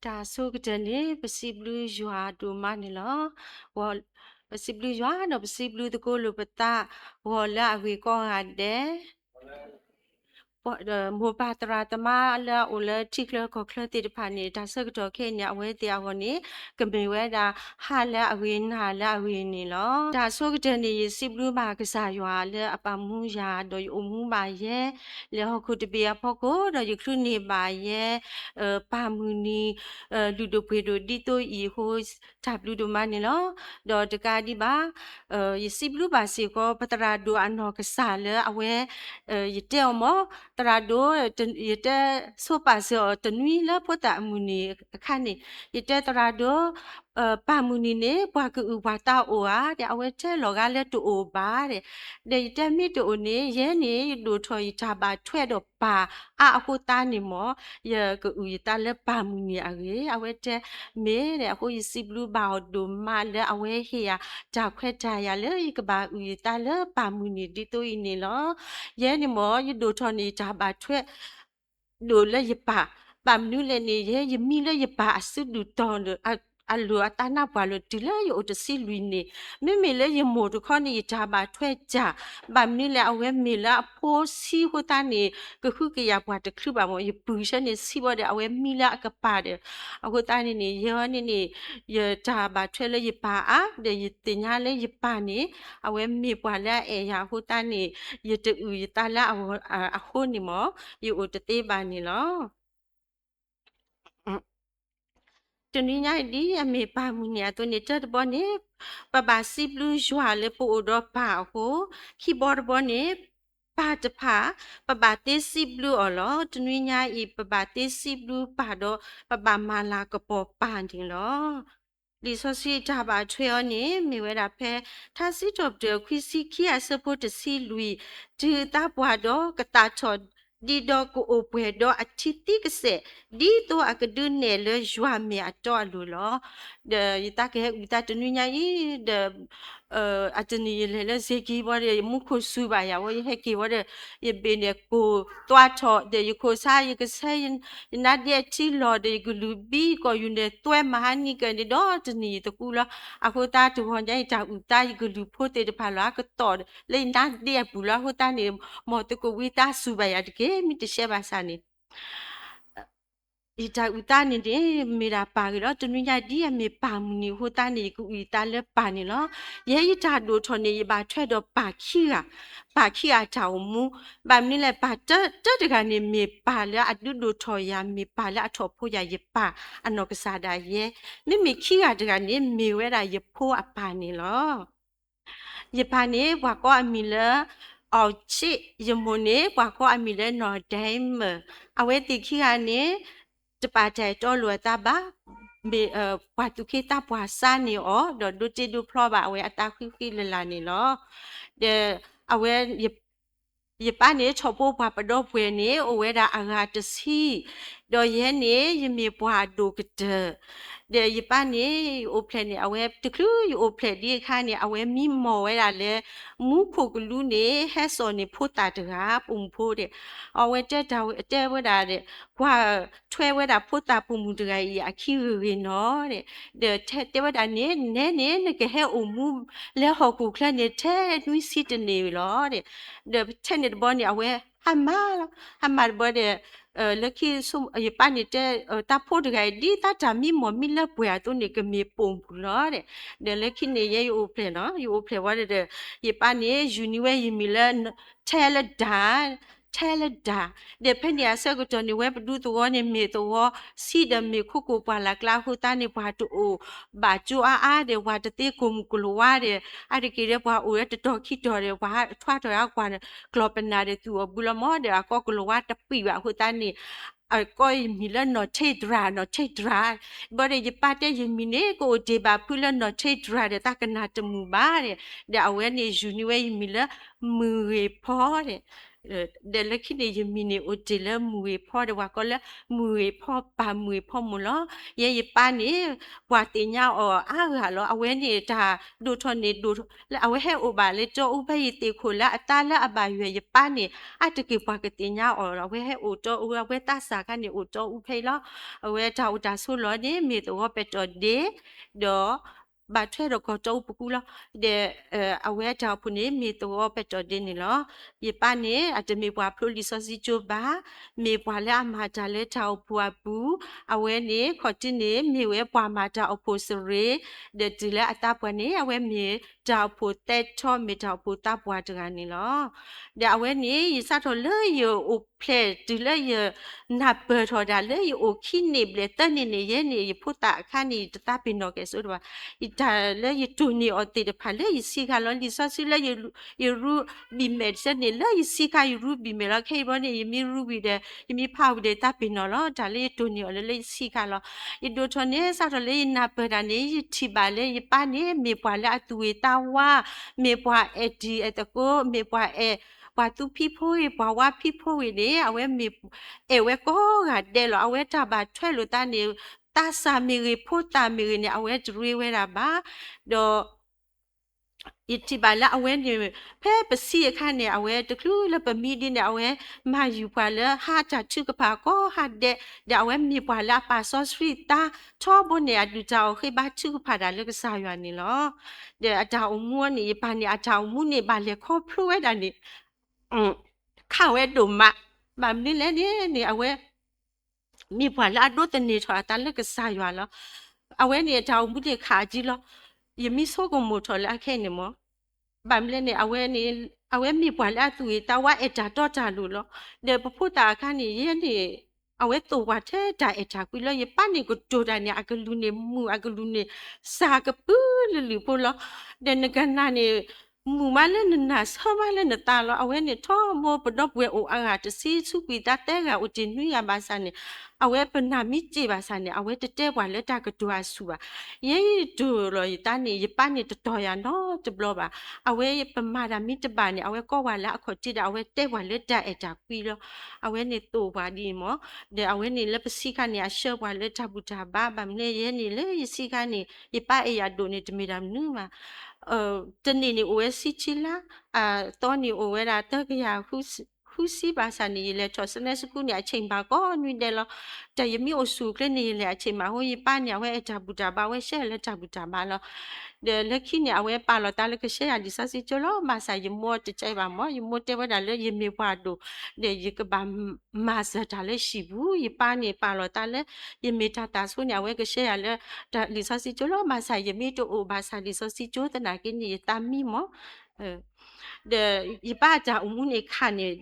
တၢ်ဆိကတၢၢ်န့ၣ် ပစံးဘျုးယွၤဒိၣ်မးန့ၣ်လီၤ. ပစံးဘျုးယွၤဒီးပစံးဘျုးသကိးလိာ်ပသး ဂီၤလၢအဂ့ၤကိးဂၤဒဲး မိၢ်ပၢ်သရၣ်သမါလၢအအိၣ်လၢထံချၢကီၢ်ချၢသ့ၣ်တဖၣ်န့ၣ် တၢ်ဆၢကတီၢ်ခဲအံၤန့ၣ် အဝဲသ့ၣ်အဂီၢ်န့ၣ် ကမ့ၢ်ဝဲဒၣ်ဟါလၢအဂ့ၤ နၤလၢအဂ့ၤန့ၣ်လီၤ. တၢ်ဆိကတၢၢ်န့ၣ် ယစံးဘျုးဘၣ်ကစၢ်ယွၤလၢအပာ်မူယၤ ဒီးယအိၣ်မူဘၣ်ယဲ လၢဟီၣ်ခိၣ်တဘ့ၣ်အဖီခိၣ် ဒီးယချုးန့ၢ်ဘၣ်ယဲ ပၢ်မုၢ်နံၤ လုၢ်ဒိၣ်ပှ့ၤဒိၣ်ဒ်သိးအံၤအဃိ တၢ်ဘျုးဒိၣ်မးန့ၣ်လီၤ. ဒီးတကးဒံးဘၣ် ယစံးဘျုးဘၣ်စ့ၢ်ကီး ပသရၣ်ဒိၣ်အနီၢ်ကစၢ်လၢအဝဲ ယတဲအီၤမ့ၢ် သရၣ်ဒိၣ် ယတဲဆိပာ်စၢၤအီၤတနွံလၢဖိသၣ်အမုၢ်နံၤအခါန့ၣ် ယတဲသရၣ်ဒိၣ် ပၢ်မုၢ်နံၤန့ၣ် ပှၤကအုၣ်ပှၤသးအိၣ်ဧါ ဒီးအဝဲတဲလီၤဂာ်လၢတအိၣ်ဘၣ်ဒီး ဒီးယတဲမ့ၢ်တအိၣ်န့ၣ် ယဲန့ၣ် ယဒိၣ်ထီၣ်ယတၢ်ဘၣ်ထွဲဒီးပၢ်အါအဃိသတးန့ၣ်မ့ၢ် ယကအုၣ်ယသးလၢပၢ်မုၢ်နံၤအဂ့ၢ် အဝဲတဲမ့ၢ်ဒီး အဃိယစံးဘျုးဘၣ်အီၤဒိၣ်မးလၢအဝဲဟ့ၣ်ယၤတၢ်ခွဲးတၢ်ယာ်လၢယကဘၣ်အုၣ်ယသးလၢပၢ်မုၢ်နံၤဒ်သိးအံၤန့ၣ်လီၤ. ယဲန့ၣ်မ့ၢ် ယဒိၣ်ထီၣ်န့ၣ် ယတၢ်ဘၣ်ထွဲ ဒိၣ်လၢယပၢ်, ဘၣ်မနုၤလဲၣ်န့ၣ် ယဲယမံလၢယပၢ်အစုဒုၣ်တီၤ အလိၤအသးနါပှၢ်လိၤတုၤလၢယအိၣ်တဆံလွံၢ်န့ၣ်, မ့မ့ၢ်လၢယမိၢ်တခီန့ၣ် ယတၢ်ဘၣ်ထွဲစၢ်, ဘၣ်မနုၤလဲၣ် အဝဲမ့ၢ်လၢအဖိဆံးအဃိသတးန့ၣ် ကဟုကယာ်ပှၤတချုးဘၣ်မ့ၢ် ယပုၢ်ဆၢန့ၣ်ဆံးဘၣ်ဒီး အဝဲမံလၢအကပၤဒီး, အဃိသတးန့ၣ်န့ၣ် ယဲန့ၣ်န့ၣ် ယတၢ်ဘၣ်ထွဲလၢယပၢ်အါ, ဒီးယသ့ၣ်ညါလၢယပၢ်န့ၣ် အဝဲမ့ၢ်ပှၤလၢအအဲၣ်ယၤအဃိသတးန့ၣ် ယတအုၣ်ယသးလၢအဂီၢ်အဃိန့ၣ်မ့ၢ် ယအိၣ်တသ့ဘၣ်န့ၣ်လီၤ. တနွံညါအံၤဒ်အမ့ၢ်ပၢ်မုၢ်နံၤအသိးန့ၣ် တၢတဘီန့ၣ် ပဘၣ်စံးဘျုးယွၤလၢပအိၣ်ဒီးပၢ်အဃိ, ခံဘီတဘီန့ၣ် ပၢ်တဖၣ် ပဘၣ်သ့စံးဘျုးအီၤလီၤ. တနွံညါအံၤ ပဘၣ်သ့စံးဘျုးပၢ်ဒီး ပဘၣ်မၤလၤကပီၤပၢ်န့ၣ်လီၤ. လံာ်စီဆှံတၢ်ဘၣ်ထွဲအီၤန့ၣ် မ့ၢ်ဝဲဒၣ်ဖဲ ထါစံးထီၣ်ပတြၢၤခွံဆံခံအဆၢဖိတဆံလွံၢ်, တုၤအသးပှၢ်ဒီးကသၣ်ထီၣ် ဒ်ဒီးကအိၣ်ပှဲၤဒီးအထံသံကစဲး, ဒ်သိးအကဒုးနဲၣ်လၢယွၤမဲာ်အတီအလိၤလီၤ. ဒီးယတၢ်ကဟဲအုၣ်သးတနွံညါအံၤ ဒီး အတနံၤယလဲၤလၢစ့က့ၤဘီဒီး ယမူခိၣ်စူၤဘၣ်ယၤဝဲ ယဟဲက့ၤဝဲဒီး ယဘ့ၣ်န့ၣ်ကိၢ်သွါထီၣ် ဒီးယခိၣ်ဆါ ယကဆဲ ယနါဒ့အထံလီၤ ဒီးယကလုၢ်ဘံကီၢ်ယူၤန့ၣ် သွဲမဟါနံၤကဲန့ၣ်ဒီး တနံၤယသကူလီၤ. အဃိသတးတဂီၤညါအံၤ တၢ်အုၣ်သးယကလုၢ်ဖိသ့ၣ်တဖၣ်လီၤ အကတီၢ်လၢယနါဒ့အပူၤလီၤ. အဃိသတးန့ၣ် မ်သကိးဝံသးစူၤဘၣ်ယၤတက့ၢ် မ့ၢ်တရှဲဘၣ်ဆၣ်န့ၣ် ယတၢ်အုၣ်သးန့ၣ်န့ၣ် မ့ၢ်ဒၣ်ပၢ်ဂ့ၤလီၤ. တနွံညါဒ်အမ့ၢ်ပၢ်မုၢ်နံၤအဃိသတးန့ၣ် ယကအုၣ်ယသးလၢပၢ်န့ၣ်လီၤ. ယဲယတၢ်ဒိၣ်ထီၣ်န့ၣ် ယဘၣ်ထွဲဒီးပၢ်ခံဂၤ, ပၢ်ခံဂၤတၢ်အိၣ်မူ, ဘၣ်မနုၤလဲၣ် ပၢ်တၢတဂၤန့ၣ် မ့ၢ်ပၢ်လၢအဒုးဒိၣ်ထီၣ်ယၤ မ့ၢ်ပၢ်လၢအထီၣ်ဖိယၤ ယပၢ်အနီၢ်ကစၢ်ဒၣ်ယဲ, မ့မ့ၢ်ခံဂၤတဂၤန့ၣ် မ့ၢ်ဝဲဒၣ်ယဖိအပၢ်န့ၣ်လီၤ. ယပၢ်န့ၣ် ပှၤကိးအမံၤလၢ အီၣ်ဆ့း, ယမိၢ်န့ၣ် ပှၤကိးအမံၤလၢနီၢ်ဒဲမၢၢ်, အဝဲသ့ၣ်ခံဂၤန့ၣ် တပာ်တၢ်အဲၣ်တီလိာ်အသးဘၣ်, မ့ၢ်ပှၤသူၣ်က့သးပှၢ်စါန့ၢ်အီၤ ဒီးဒိးတ့ဒိးဖျီဘၣ်အဝဲအသးဃံဃံလၤလၤန့ၣ်လီၤ. ဒီးအဝဲ ယပၢ်န့ၣ် ထီၣ်ဖိပှၤပဒီပုၢ်ဝဲၢ်န့ၣ် အိၣ်ဝဲဒၣ်အဂၤတဆံ, ဒီးယဲန့ၣ် ယမ့ၢ်ပှၤအဒိၣ်ကတၢၢ်, ဒီးယပၢ်န့ၣ် ယအိၣ်ဖျဲၣ်န့ၣ် အဝဲတချုးယအိၣ်ဖျဲၣ်ဒံးအခါန့ၣ် အဝဲမံမီၢ်ဝဲဒၣ်လၢ မူခိၣ်ကလူးန့ၣ် ဟဲစိာ်န့ၢ်ဖိသၣ်တဂၤ ပိာ်မုၣ်ဖိဒီး အဝဲတဲတၢ်တဲဝဲဒၣ်ဒီး ကွၢ်ထွဲဝဲဒၣ်ဖိသၣ်ပိာ်မုၣ်တဂၤအံၤအခံဂ့ၤဂ့ၤနီၤဒီး ဒီးတဲဝဲဒၣ်န့ၣ် နဲန့ၣ် နကဟဲအိၣ်မူလၢဟီၣ်ခိၣ်ချၢန့ၣ် ထဲနွံဆံတန့ၢ်လီၤဒီး ဒီးထဲန့ၣ်တဘီန့ၣ် အဝဲဟါမၢ်လီၤ. ဟါမၢ်တဘီဒီး လၢခံ ယပၢ်န့ၣ်တဲ တၢ်ဖိတဂၤအံၤ ဒ်တၢ်တၢ်မံမီၢ်မံလၢပှဲၤအသိးန့ၣ် ကမ့ၢ်ပိာ်မုၣ်လီၤဒီး ဒီးလၢခံန့ၣ် ယဲယအိၣ်ဖျဲၣ်နီၤ ယအိၣ်ဖျဲၣ်ဝဲဒီး ယပၢ်န့ၣ် ယူၤန့ၢ်ဝဲယမံၤလၢ ထဲလၢဒၢ် ထဲလၢဒၢ်, ဒီးဖဲန့ၣ်အဆၢကတီၢ်န့ၣ် ဝဲပဒူသဝီန့ၣ် မ့ၢ်သဝီဆံးဒီးမ့ၢ်ခိခိၣ်ပှၢ်လၢ်ကျါအဃိသတးန့ၣ် ပှၤတအိၣ်ဘၣ်ကၠိအါအါဒီး ပှၤတသ့ကိၢ်မုၢ်ကိၢ်လၤဝါဒီး အါတက့ၢ်ဒီးပှၤအိၣ်ဝဲတတီၤခံတီၤဒီး ပှၤထွါထီၣ်အကွၢ်န့ၣ် ကျီၢ်ပနၢ်ဒီးသူၣ်အီၣ်ဘုလီၤမးဒီး အကိးကလီၤဝါတပံာ်ဘၣ်အဃိသတးန့ၣ် အကိးယမံၤလၢနီၢ်ထ့တြၤ နီၢ်ထ့တြၤ, ဘၣ်ဒီးယပၢ်တဲယမံၤန့ၣ် ကအိၣ်တ့ၢ်ဘၣ်ဖုလၢနီၢ်ထ့တြၤဒီး တၢ်ကနၣ်တမုာ်ဘၣ်ဒီး ဒီးအဝဲန့ၣ်ယူၤန့ၢ်ဝဲယမံၤလၢ မုၢ်ဂ့ၤဖီဒီး ဒီးလၢခံန့ၣ် ယမံၤန့ၣ်အိၣ်တ့ၢ်လၢမုၢ်ဂ့ၤဖီဒီး ပှၤကိးလၢ မုၢ်ဂ့ၤဖီပၢ် မုၢ်ဂ့ၤဖီမိၢ်လီၤ. ယဲယပၢ်န့ၣ် ပှၤသ့ၣ်ညါအီၤအါဂၤလီၤ. အဝဲန့ၣ်တၢ်ဒိၣ်ထီၣ်န့ၣ် ဒိၣ်လၢအဝဲဟဲအိၣ်ဘၣ်လၢတီအူဖဲအံၤ သ့ၣ်ခိၣ်လၢအတၢ်လၢအဘၣ်ယွၤ ယပၢ်န့ၣ် အါတက့ၢ်ပှၤကသ့ၣ်ညါအီၤလီၤ. အဝဲဟဲအိၣ်တီအူ အဝဲသးစၢ်ခါန့ၣ်အိၣ်တီအူဖဲအံၤလီၤ. အဝဲတၢ်အိၣ်တၢ်ဆိးလီၢ်န့ၣ် မ့ၢ်သဝီပဲၤတီၢ်ဒ့ ဒီး ဘၣ်ထွဲဒီးကီၢ်တီအူပကူလီၤ. ဒီး အဝဲတၢ်အိၣ်ဖှိၣ်န့ၣ် မ့ၢ်သဝီပဲၤတီၢ်ဒ့န့ၣ်လီၤ. ယပၢ်န့ၣ် အတမ့ၢ်ပှၤဖျိလံာ်စီဆှံကၠိဘၣ်, မ့ၢ်ပှၤလၢအမၤတၢ်လၢတၢ်အိၣ်ဖှိၣ်အပူၤ, အဝဲန့ၣ် ခီၣ်ထံးန့ၣ် မ့ၢ်ဝဲပှၤမၤတၢ်အိၣ်ဖှိၣ်စရ့း, ဒီးတုၤလၢအသးပှၢ်န့ၣ် အဝဲမ့ၢ်တၢ်အိၣ်ဖှိၣ်သဲထီ မ့ၢ်တၢ်အိၣ်ဖှိၣ်သးပှၢ်တဂၤန့ၣ်လီၤ. ဒီးအဝဲန့ၣ် ယစးထီၣ်လၢယအိၣ်ဖျဲၣ်တုၤလၢယ နၢ်ပၢၢ်ထီၣ်ဒၣ်လၢယအိၣ်ခံန့ၣ်ဘျဲၣ်သၢန့ၣ်န့ၣ် ယဲန့ၣ် ယဖိသၣ်အခါန့ၣ် ယတသးပ့ၤနီၣ်ကဲၣ်ဆိးတဘၣ်. ယတၢ်လၢယတိၢ်န့ၢ်အီၤသ့ၣ်တဖၣ်လၢယဆံးခါလီၤ. လံာ်စီဆှံလၢယရူဘံၣ်မဲာ်တဆၢန့ၣ် လၢယဆံးခါယရူဘံၣ်မဲာ်လီၤ. ခဲအံၤဘီန့ၣ် ယမ့ၢ်ရူဝံၤဒီး ယမ့ၢ်ဖးဝံၤဒီး ယသးပ့ၤနီၣ်လီၤ. တၢ်လၢယတိၢ်န့ၢ်အီၤလၢလၢယဆံးခါလီၤ. ယဒိၣ်ထီၣ်န့ၣ် စးထီၣ်လၢယနၢ်ပၢၢ်တၢ်န့ၣ် ယထံၣ်ဘၣ်လၢယပၢ်န့ၣ် မ့ၢ်ပှၤလၢအသူၣ်ဂ့ၤသးဝါ, မ့ၢ်ပှၤအဲၣ်တံၤအဲၣ်သကိး, မ့ၢ်ပှၤအဲၣ် ပှၤသူဖံဖိဂ့ၤ ပှၤဝါဖံဖိဂ့ၤန့ၣ် အဝဲမ့ၢ်အဲၣ်ဝဲကိးဂၤဒဲးလီၤ. အဝဲတၢ်ဘၣ်ထွဲလိာ်သးန့ၣ် သးစၢ်မ့ၢ်ဂ့ၤ ဖိသၣ်မ့ၢ်ဂ့ၤန့ၣ် အဝဲတရ့ဝဲဒၣ်ဘၣ်. ဒီး ယထံၣ်ဘၣ်လၢအဝဲန့ၣ် ဖဲပဆံးအခါန့ၣ် အဝဲတချုးလၢပမံဒ်န့ၣ် အဝဲမၤယုၤပှၤလၢဟါတၢ်ထုကဖၣ်ကိးဂၤဒဲး, ဒီးအဝဲမ့ၢ်ပှၤလၢအပာ်စီဆှံသးထီဘိန့ၣ် အဒုၣ်တၢ်အီၣ်ဃ့ဘါထုကဖၣ်တၢ်လၢကစၢ်ယွၤန့ၣ်လီၤ. ဒီးအတၢ်အိၣ်မူန့ၣ် ယပၢ်န့ၣ် အတၢ်အိၣ်မူန့ၣ် ဘၣ်လဲၤခီဖျိဝဲဒၣ်န့ၣ် ခးဝဲဒိၣ်မး, ဘၣ်မနုၤလဲၣ်န့ၣ်န့ၣ် အဝဲ မ့ၢ်ပှၤလၢအဒိးသန့ၤထီၣ်အသးလၢကစၢ်ယွၤလီၤ. အဝဲန့ၣ်အတၢ်အိၣ်မူန့ၣ်ခးအဒံလီၤ. ယမ့ၢ်ဆိကမိၣ်ထီၣ်လၢအခဲအံၤန့ၣ်မ့ၢ် ဘၣ်မနုၤလဲၣ်န့ၣ် အဝဲန့ၣ် အဝဲမ့ၢ်ပှၤလၢအသူၣ်ဂ့ၤသးဝါအဲၣ်တၢ်တီတၢ်လိၤလီၤ. ဒီးပဖိသၣ်အခါန့ၣ် ယဲန့ၣ် အဝဲသိၣ်ပှၤထဲတၢ်အဲၣ်တၢ်ကွံလီၤ. ယပၢ်န့ၣ်ကတိၤတၢ်န့ၣ် အကလုၢ်န့ၣ်မုာ် အကလုၢ်န့ၣ်စှၤကပုာ်လုာ်လုာ်ဖိလီၤ. ဒီးနကနၣ်န့ၣ် မုာ်မးလၢနနၢ်ဆၢမးလၢနသးလီၤ. အဝဲန့ၣ်ထီဘိပဒီပုၢ်ဝဲၢ်အိၣ်အါဂၤတဆံဆူကွံာ်သးသၢဂၤအိၣ်တ့ၢ်နွံဂၤဘၣ်ဆၣ်န့ၣ် အဝဲပနၢ်မ့ၢ်စ့ၢ်ဘၣ်ဆၣ်န့ၣ် အဝဲတတဲပှၤလၢတၢ်ကတိၤအဆူၣ်ဘၣ်. ယဲယတိၢ်လီၤယသးန့ၣ် ယပၢ်န့ၣ်တတီၤယၤနီတဘျီဘၣ်. အဝဲပမၤတၢ်မ့ၢ်တဘၣ်န့ၣ် အဝဲကိးပှၤလၢအခီၣ်ထံးဒီး အဝဲတဲပှၤလၢတၢ်အဲၣ်တၢ်ကွံလီၤ. အဝဲန့ၣ်သိၣ်ပှၤဒ်အံၤမ့ၢ် ဒီးအဝဲန့ၣ်လၢပဆံးခါန့ၣ် အဆှၢပှၤလၢတၢ်ဘူၣ်တၢ်ဘါ ဘၣ်မနုၤလဲၣ် ယဲန့ၣ်လၢယဆံးခါန့ၣ် ယပၢ်အဲၣ်ယၤဒိၣ်န့ၣ် တမ့ၢ်တၢ်မနုၤဘၣ်. တနံၣ်န့ၣ်အိၣ်ဝဲဆံဆံလါ, အသီန့ၣ်အိၣ်ဝဲဒၣ်သၢကယၤဃုဆံဘၣ်ဆၣ်န့ၣ် ယလဲၤထီၣ် Sunday School န့ၣ် အဆ့ၣ်ဘၣ်ကိးနွံဒဲးလီၤ. တၢ်ယမ့ၢ်အိၣ်ဆူၣ်အိၣ်ချ့န့ၣ် ယလဲၤအဆ့ၣ်မးအဃိ ယပၢ်န့ၣ် အဝဲအဲၣ်တၢ်ဘူၣ်တၢ်ဘါ အဝဲဆှၢလၢတၢ်ဘူၣ်တၢ်ဘါလီၤ. ဒီးလၢခံန့ၣ် အဝဲပာ်လီၤသးလၢကဆှၢယၤလံာ်စီဆှံကၠိလီၤ. ဘၣ်ဆၣ်ယမိၢ်တကဲဘၣ်မ့ၢ် ယမိၢ်တဲဝဲဒၣ်လၢယမ့ၢ်ပှၤဒိၣ် ဒီးယကဘၣ်မၤစၢၤတၢ်လၢဟံၣ်ပူၤ, ယပၢ်န့ၣ်ပာ်လီၤသးလၢ ယမ့ၢ်တၢ်သးဆိန့ၣ် အဝဲကဆှၢယၤလၢ လံာ်စီဆှံကၠိလီၤ. ဘၣ်ဆၣ်ယမ့ၢ်တအိၣ်ဘၣ်ဆၣ်လံာ်စီဆှံကၠိသနာ်က့န့ၣ် ယသးမံမ့ၢ် ဒီးယပၢ်အတၢ်အိၣ်မူန့ၣ်ခါန့ၣ်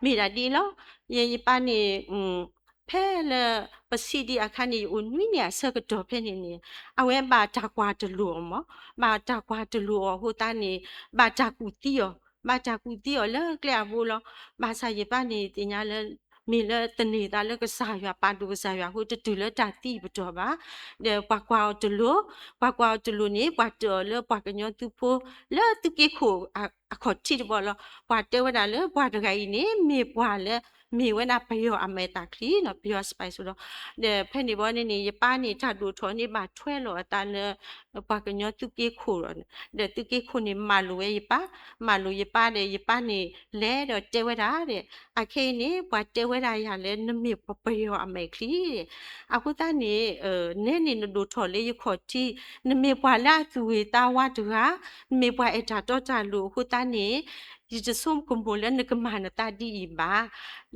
မ့ၢ်ဒၣ်ဒ်အံၤလီၤ. ယဲယပၢ်န့ၣ် ဖဲလၢပဆံးဒံးအခါန့ၣ် ယအိၣ်နွံန့ၣ်အဆၢကတီၢ်ဖဲန့ၣ်န့ၣ် အဝဲဘၣ်တၢ်ကွၢ်တလိာ်အီၤမ့ၢ်, ဘၣ်တၢ်ကွၢ်တလိာ်အီၤအဃိသတးန့ၣ် ဘၣ်တၢ်ကူၣ်သံအီၤ, ဘၣ်တၢ်ကူၣ်သံအီၤလၢကျဲအဘိလီၤ. ဘၣ်ဆၣ်ယပၢ်န့ၣ်သ့ၣ်ညါလၢ မ့ၢ်လၢသန့ၤသးလၢကစၢ်ယွၤ ပာ်ဒိၣ်ကစၢ်ယွၤအဃိ တတုၤလၢတၢ်သံပတီၢ်ဘၣ်. ဒီးပှၤကွၢ်အီၤတလိၤ, ပှၤကွၢ်အီၤတလိၤန့ၣ် ပှၤတၢၢ်အီၤလၢပှၤကညီသုးဖိ လၢသုးက့ခိၣ်အခီၣ်ထံးတဘီလီၤ. ပှၤတဲဝဲဒၣ်လၢပှၤတဂၤအံၤန့ၣ် မ့ၢ်ပှၤလၢ မ့ၢ်ဝဲဒၣ်ပယီၤအမဲာ်သၣ်ချံနီၤ, ပယီၤ spy ဆိုတော့, ဒီးဖဲန့ၣ်ဘီန့ၣ်န့ၣ် ယပၢ်န့ၣ် တၢ်ဒိၣ်ထီၣ်န့ၣ် ဘၣ်ထွဲလီၤအသးလၢ ပှၤကညီသုးက့ခိၣ်ဒီး ဒီးသုးက့ခိၣ်န့ၣ် မၤလိာ်ဝဲယပၢ်, မၤလိာ်ယပၢ်ဒီး ယပၢ်န့ၣ်လဲၤဒီးတဲဝဲဒၣ်ဒီး အခဲအံၤန့ၣ် ပှၤတဲဝဲဒၣ်ယၤလၢ နမ့ၢ်ပယီၤအမဲာ်ချံဒီး အဃိသတးန့ၣ် နဲန့ၣ်နဒိၣ်ထီၣ်လၢယခီၣ်ထံး, နမ့ၢ်ပှၤလၢအသူၣ်ဂ့ၤသးဝါတဂၤ, နမ့ၢ်ပှၤအဲၣ်တၢ်တီတၢ်လိၤအဃိသတးန့ၣ် ယတဆိကမိၣ်လၢနကမၤနသးဒ်အံၤဘၣ်.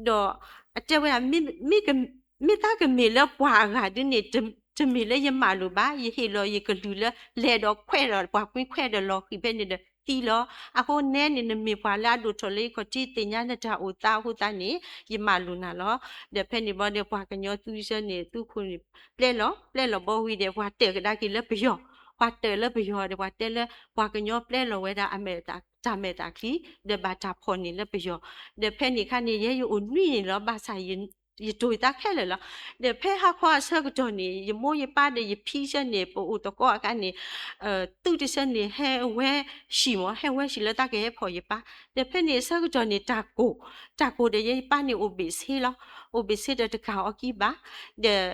ဒီးအတဲဝဲဒၣ် မ့ၢ်သးကမ့ၢ်လၢပှၤအဂၤဒ်န့ၣ် တမ့ၢ်လၢယမၤလိာ်ဘၣ်, ယဟ့ၣ်လီၤယကလုၢ်လၢ လဲၤဒီးခွဲးဒီးပှၤကွံခွဲးဒီးလီၤဃံၤဖဲန့ၣ်ဒီးသံလီၤ. အဃိနဲန့ၣ် နမ့ၢ်ပှၤလၢအဒိၣ်ထီၣ်လၢယခီၣ်ထံး သ့ၣ်ညါနတၢ်အိၣ်သးအဃိသတးန့ၣ် ယမၤလိာ်နၤလီၤ. ဒီးဖဲန့ၣ်ဘီဒီး ပှၤကညီသုးဆၢန့ၣ် သုးခိၣ်န့ၣ် ပျဲလီၤ ပျဲလီၤဘီဝံၤဒီး ပှၤတၢၢ်ကဒါက့ၤလၢပယီၤ, ပှၤတၢၢ်လၢပယီၤဒီး ပှၤတဲလၢ ပှၤကညီပျဲလီၤဝဲဒၣ်အမဲာ် တၢ်မဲာ်သၣ်ချံ ဒီးဘၣ်တၢ်ဖီၣ်န့ၢ်လၢပယီၤ, ဒီးဖဲန့ၣ်အခါန့ၣ် ယဲယအိၣ်နွံန့ၣ်လီၤ. ဘၣ်ဆၣ်ယ ယတိၤယသးခဲလၢာ်လီၤ. ဒီးဖဲဟါခီအဆၢကတီၢ်န့ၣ် ယမိၢ်ယပၢ်ဒီးယဖံဆၢန့ၣ် ပအိၣ်သကိးအခါန့ၣ် သုးတဆၢန့ၣ် ဟဲဝဲဟံၣ်မး ဟဲဝဲဟံၣ်လၢတၢ်ကဟဲဖီၣ်ယပၢ်. ဒီးဖဲန့ၣ်အဆၢကတီၢ်န့ၣ် တၢ်ကိၢ်, တၢ်ကိၢ်ဒီးယဲယပၢ်န့ၣ်အိၣ်ဘ့ၣ်ဆ့လီၤ. အိၣ်ဘ့ၣ်ဆ့ဒီးတကၤအီၤကံဘၣ်. ဒီး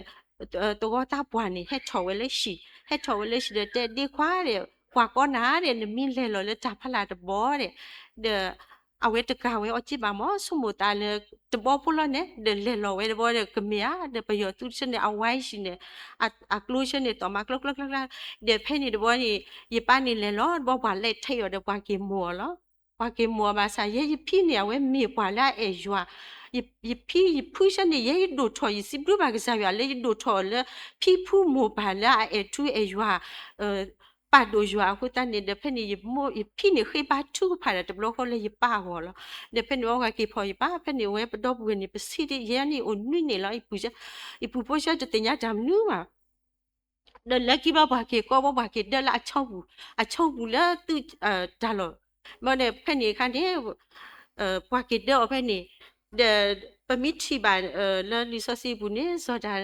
တဂီၤတၢ်ပှၢ်န့ၣ် ဟဲထီၣ်ဝဲလၢဟံၣ်, ဟဲထီၣ်ဝဲလၢဟံၣ်ဒီးတဲဒ့ခွါဒီး ကွၢ်ကီနၤဒီး နမ့ၢ်လဲၤလီၤလၢတၢ်ဖးလၢ်တဘီဒီး ဒီး အဝဲတကၤဝဲအီၤကံဘၣ်မး ဆိကမိၣ်သးလၢ တဘီဖိလီၤန့ၣ် ဒီးလဲၤလီၤဝဲတဘီဒီး ကမ့ၢ်ဧါ ဒီးပယီၤသုးတဆၢန့ၣ် အဝါဟံၣ်န့ၣ် အကျိဆၢန့ၣ် သီၣ်မးကျီကျီကျီကျီ, ဒီးဖဲန့ၣ်တဘီန့ၣ် ယပၢ်န့ၣ်လဲၤလီၤတဘီ ပှၤလဲၤထဲးအီၤဒီး ပှၤက့ၤမိၢ်အီၤလီၤ. ပှၤက့ၤမိၢ်အီၤဘၣ်ဆၣ် ယဲယဖံန့ၣ် အဝဲမ့ၢ်ပှၤလၢအအဲၣ်ယွၤ, ယဖံယဖုဆၢန့ၣ် ယဲယဒိၣ်ထီၣ် ယစံးဘျုးဘၣ်ကစၢ်ယွၤလၢယဒိၣ်ထီၣ်လၢ ဖံဖုမိၢ်ပၢ်လၢအအဲၣ်ထူအဲၣ်ယွၤ ပာ်ဒိၣ်ယွၤအဃိသတးန့ၣ် ဒီးဖဲန့ၣ် ယမိၢ်ယဖံန့ၣ် ဃ့ဘါထုကဖၣ်ဒီးတဘျီဃီလၢယပၢ်အဂီၢ်လီၤ. ဒီးဖဲန့ၣ် အဝဲက့ၤဖီၣ်ယပၢ် ဖဲန့ၣ် အဝဲပဒီပုၢ်ဝဲၢ်န့ၣ် ပဆံးဒ် ယဲန့ၣ်အိၣ်နွံန့ၣ်လီၤ. ယပုၢ်ဖိဆၢတသ့ၣ်ညါတၢ်မနုၤဘၣ် ဒီးလၢခံဘျီ ပှၤက့ၤကိးဘၣ် ပှၤက့ၤဒၢလၢအဆီပူၤ, အဆီပူၤလၢသုးတၢ်လီၢ်, ဘၣ်ဒီးဖဲန့ၣ်အခါန့ၣ် ပှၤက့ၤဒၢအီၤဖဲန့ၣ်, ဒီးပမ့ၢ်ထံၣ်ဘၣ်လၢလံာ်စီဆှံပူၤန့ၣ် စီၤဒၤ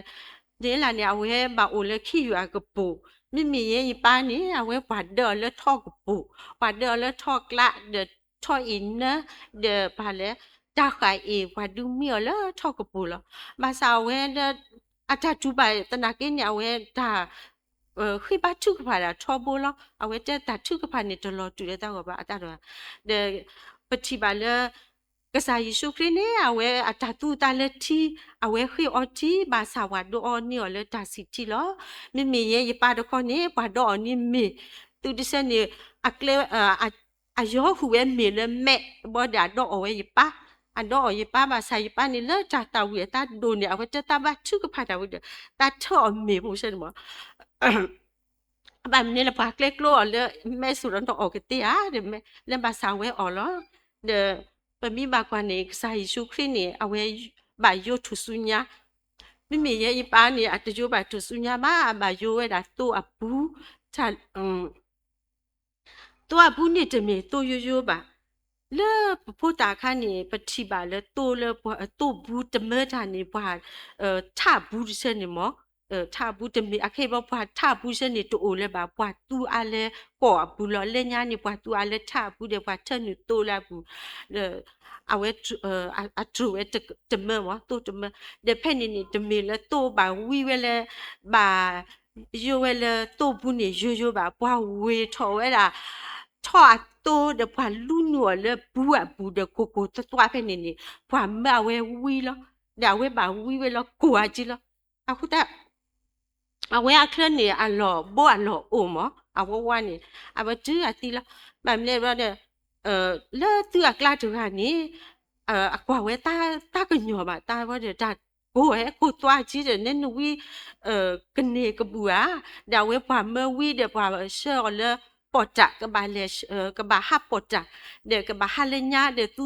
နံးယ့လးန့ၣ် အဝဲဘၣ်အိၣ်လၢခ့ယုၢ်အကပိာ်, မ့မ့ၢ်ယဲယပၢ်န့ၣ် အဝဲပှၤဒၢအီၤလၢထီၣ်ကပိာ်, ပှၤဒၢအီၤလၢထီၣ်ကျး ဒီးထီၣ်အ့ၣ်နၢ, ဒီးပှၤလဲၤ တၢ်ဃာ်အ့ၣ် ပှၤဒုးမံအီၤလၢထီၣ်ကပိာ်လီၤ. ဘၣ်ဆၣ်အဝဲ အတၢ်တူၢ်ဘၣ်သနာ်က့န့ၣ် အဝဲတၢ် ဃ့ဘါထုကဖၣ်ဒၣ်ထီဘိလီၤ. အဝဲတဲတၢ်ထုကဖၣ်န့ၣ် တလီၤတူာ်လၢတၢ်ဂီၤဘၣ်အတၢ်ဒီး, ဒီးပထံၣ်ဘၣ်လၢ ကစၢ်ယ့ၣ်ၡူးခရံာ်န့ၣ် အဝဲအတၢ်သူအသးလၢထံ, အဝဲဃ့အီထံ ဘၣ်ဆၣ်ပှၤဒုးအီန့ၢ်အီၤလၢတၢ်ဆံၣ်ထံလီၤ. မ့မ့ၢ်ယဲယပၢ်တခီန့ၣ် ပှၤဒုးအီန့ၢ်မ့ၤ, သုးတဆၢန့ၣ် အကျဲ အယီၤဟူးဝဲမ့ၤလၢမဲးတဘီဒီး အဒုးအီဝဲယပၢ်, အဒုးအီယပၢ်ဘၣ်ဆၣ် ယပၢ်န့ၣ်လၢတၢ်သၣ်ဝံၤအသးဒိၣ်န့ၣ် အဝဲတဲတၢ်ဘါထုကဖၣ်တၢ်ဝံၤဒီး တၢ်ထၢအီၤမ့ၤဖိဆၢန့ၣ်မး ဘၣ်မနုၤလၢပှၤကျဲကျိအီၤလၢမဲးစိဒီး နအီၣ်ကသ့ဧါ, လၢဘၣ်ဆၣ်ဝဲအီၤလီၤ. ဒီးပမ့ၢ်ဘၣ်ကွၢ်န့ၣ် ကစၢ်ယ့ၣ်ၡူးခရံာ်န့ၣ် အဝဲဘၣ်ယိထူၣ်စုညါ, မ့မ့ၢ်ယဲယပၢ်န့ၣ် အတယိဘၣ်ထူၣ်စုညါဘၣ်, အဘၣ်ယိဝဲဒၣ်သိအပူၤ သိအပူၤန့ၣ်တမ့ၢ်သိယိယိဘၣ်. လၢပဖိသၣ်အခါန့ၣ် ပထံၣ်ဘၣ်လၢသိလၢပှၤ သိဘူးတမၢတၢ်န့ၣ် ပှၤ ထးဘူးတဆၢန့ၣ်မး, ထးဘူးတမ့ၢ် အခဲအံၤဘၣ် ပှၤထးဘူးဆၢန့ၣ်တအိၣ်လၢၤဘၣ်, ပှၤသူအါလၢကီၢ်အပူၤလီၤ. လၢညါန့ၣ် ပှၤသူအါလၢထးအပူၤဒီး ပှၤထၢနုာ်သိလၢအပူၤ, အဝဲ အတြိာ်ဝဲတမၢမး သိတမၢ, ဒီးဖဲန့ၣ်န့ၣ် တမ့ၢ်လၢသိဘၣ်ဝံဝဲလၢ ဘၣ် ယိဝဲလၢသိဘူးန့ၣ် ယိယိဘၣ်, ပှၤဝ့ၤထီၣ်ဝဲဒၣ် ထီၣ်အသိဒီး ပှၤလူနုာ်အီၤလၢဘူးအပူၤဒီး ကိၢ်ကိၢ်သွသွဖဲန့ၣ်န့ၣ် ပှၤမၢအဝဲဝံလီၤ. ဒီးအဝဲဘၣ်ဝံဝဲလီၤ ကိၢ်အက့လီၤ. အဃိသတး အဝဲအချၢန့ၣ် အလီၢ်ဘိအလီၢ်အိၣ်မး အဝဲဝါန့ၣ် အဝဲတုၤအသံလီၤ. ဘၣ်မနုၤဒီး လၢသုးအကျါတဂၤန့ၣ် အကွၢ်ဝဲတၢ်ကညီၤဘၣ် တၢ်ဝဲဒီးတၢ်ကိၢ်ဝဲကိၢ်သွါက့ဒီး နဲနဝံ ကန့ၢ်ကဘူၣ်ဧါ, ဒီးအဝဲပှၤမၢဝံဒီးပှၤဆှၢအီၤလၢပီၣ်တၢ် ကဘၣ်လဲၤ ကဘၣ်ဟးပီၣ်တၢ် ဒီးကဘၣ်ဟးလၢညါဒီး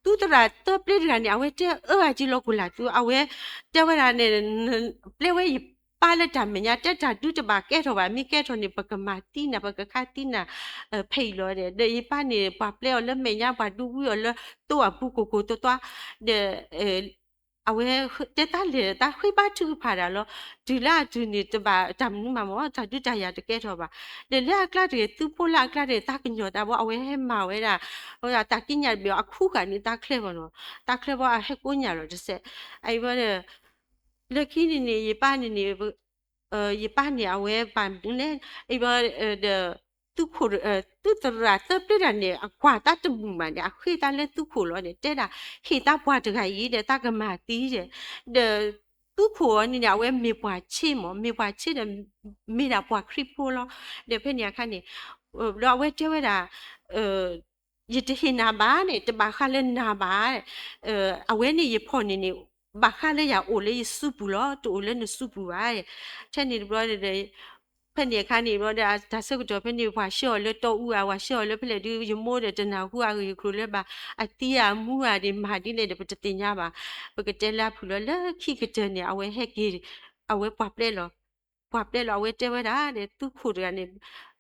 သုသရၣ်သၢပျ့တဂၤန့ၣ် အဝဲတဲအၢအက့လီၤကိၢ်လၢ်သု အဝဲတဲဝဲဒၣ်န့ၣ် ပျဲဝဲယပၢ်လၢတၢ်မဲာ်ညါ တဲတၢ်ဒုတဘၣ်ကဲထီၣ်ဘၣ် မ့ၢ်ကဲထီၣ်န့ၣ် ပကမၤသံနၤ ပကခါသံနၤ ဖဲအံၤလီၤ. ဒီးယပၢ်န့ၣ် ပှၤပျဲအီၤလၢမဲာ်ညါ ပှၤဒုးဝံအီၤလၢသိအပူၤကိၢ်ကိၢ်သွသွ ဒီး အဝဲတဲတၢ်လဲၤတၢ်ဃ့ဘါထုကဖၣ်ဒၣ်လီၤ. တုၤလၢအတုၤန့ၣ်တဘၣ်တၢ်မနုၤမးမး တၢ်ဒုးတၢ်ယၤတကဲထီၣ်ဘၣ်. ဒီးလၢအကျါတဂ့ၤ သုးဖိလၢအကျါတဂ့ၤ တၢ်ကညီၤတၢ်ဘီ အဝဲဟဲမၤဝဲဒၣ် တၢ်ကံးညာ်တဘ့ၣ် အခူဃာ်န့ၣ် တၢ်ချၢဘၣ်နီၤ တၢ်ချၢဘီအဟဲကိးညၣ်လီၤတစဲး အအံၤဘၣ်ဒီး လၢခံန့ၣ်န့ၣ် ယပၢ်န့ၣ်န့ၣ် ယပၢ်န့ၣ် အဝဲဘၣ်မနုၤလဲၣ် အံၤဘၣ်ဒီး သုးခိၣ် သုသရၣ်သၢပျ့တဂၤန့ၣ် အကွၢ်တၢ်တမုာ်ဘၣ်န့ၣ် အဃ့တၢ်လၢသုးခိၣ်လီၤန့ၣ် တဲဒၣ် ဟ့ၣ်တၢ်ပှၤတဂၤအံၤဒီး တၢ်ကမၤသံဒီး ဒီး သုးခိၣ်အီၤန့ၣ်န့ၣ် အဝဲမ့ၢ်ပှၤဆ့မး မ့ၢ်ပှၤဆ့ဒီး မ့ၢ်ဒၣ်ပှၤခရံာ်ဖိလီၤ. ဒီးဖဲန့ၣ်အခါန့ၣ် ဒီးအဝဲတဲဝဲဒၣ် ယတဟ့ၣ်နၤဘၣ်န့ၣ် တဘၣ်ဃးလၢနၤဘၣ် အဝဲန့ၣ်ယဖီၣ်န့ၣ်န့ၣ် ဘၣ်ဃးလၢယအိၣ်လၢယစုပူၤလီၤ တအိၣ်လၢနစုပူၤဘၣ်. ထဲန့ၣ်တဘျီဒီး ဖဲန့ၣ်အခါန့ၣ်ဘျီဒီး တၢ်ဆၢကတီၢ်ဖဲန့ၣ် ပှၤဆှၢအီၤလၢတီအူဧါ ပှၤဆှၢအီၤလၢဖဲလဲၣ်ဒုး ယမိၢ်ဒီးတနၢ်ဟူအဂ့ၢ်အကျိၤလၢဘၣ် အသံအမူဧါဒ်မၤဒ်လဲၣ်ဒီး ပတသ့ၣ်ညါဘၣ်. ပကတဲလၢအဖုၣ်လီၤ လၢခံကတၢၢ်န့ၣ် အဝဲဟဲက့ၤ အဝဲပှၤပျဲလီၤ ပှၤပျဲလီၤ အဝဲတဲဝဲဒၣ်ဒီး သုးခိၣ်တဂၤန့ၣ်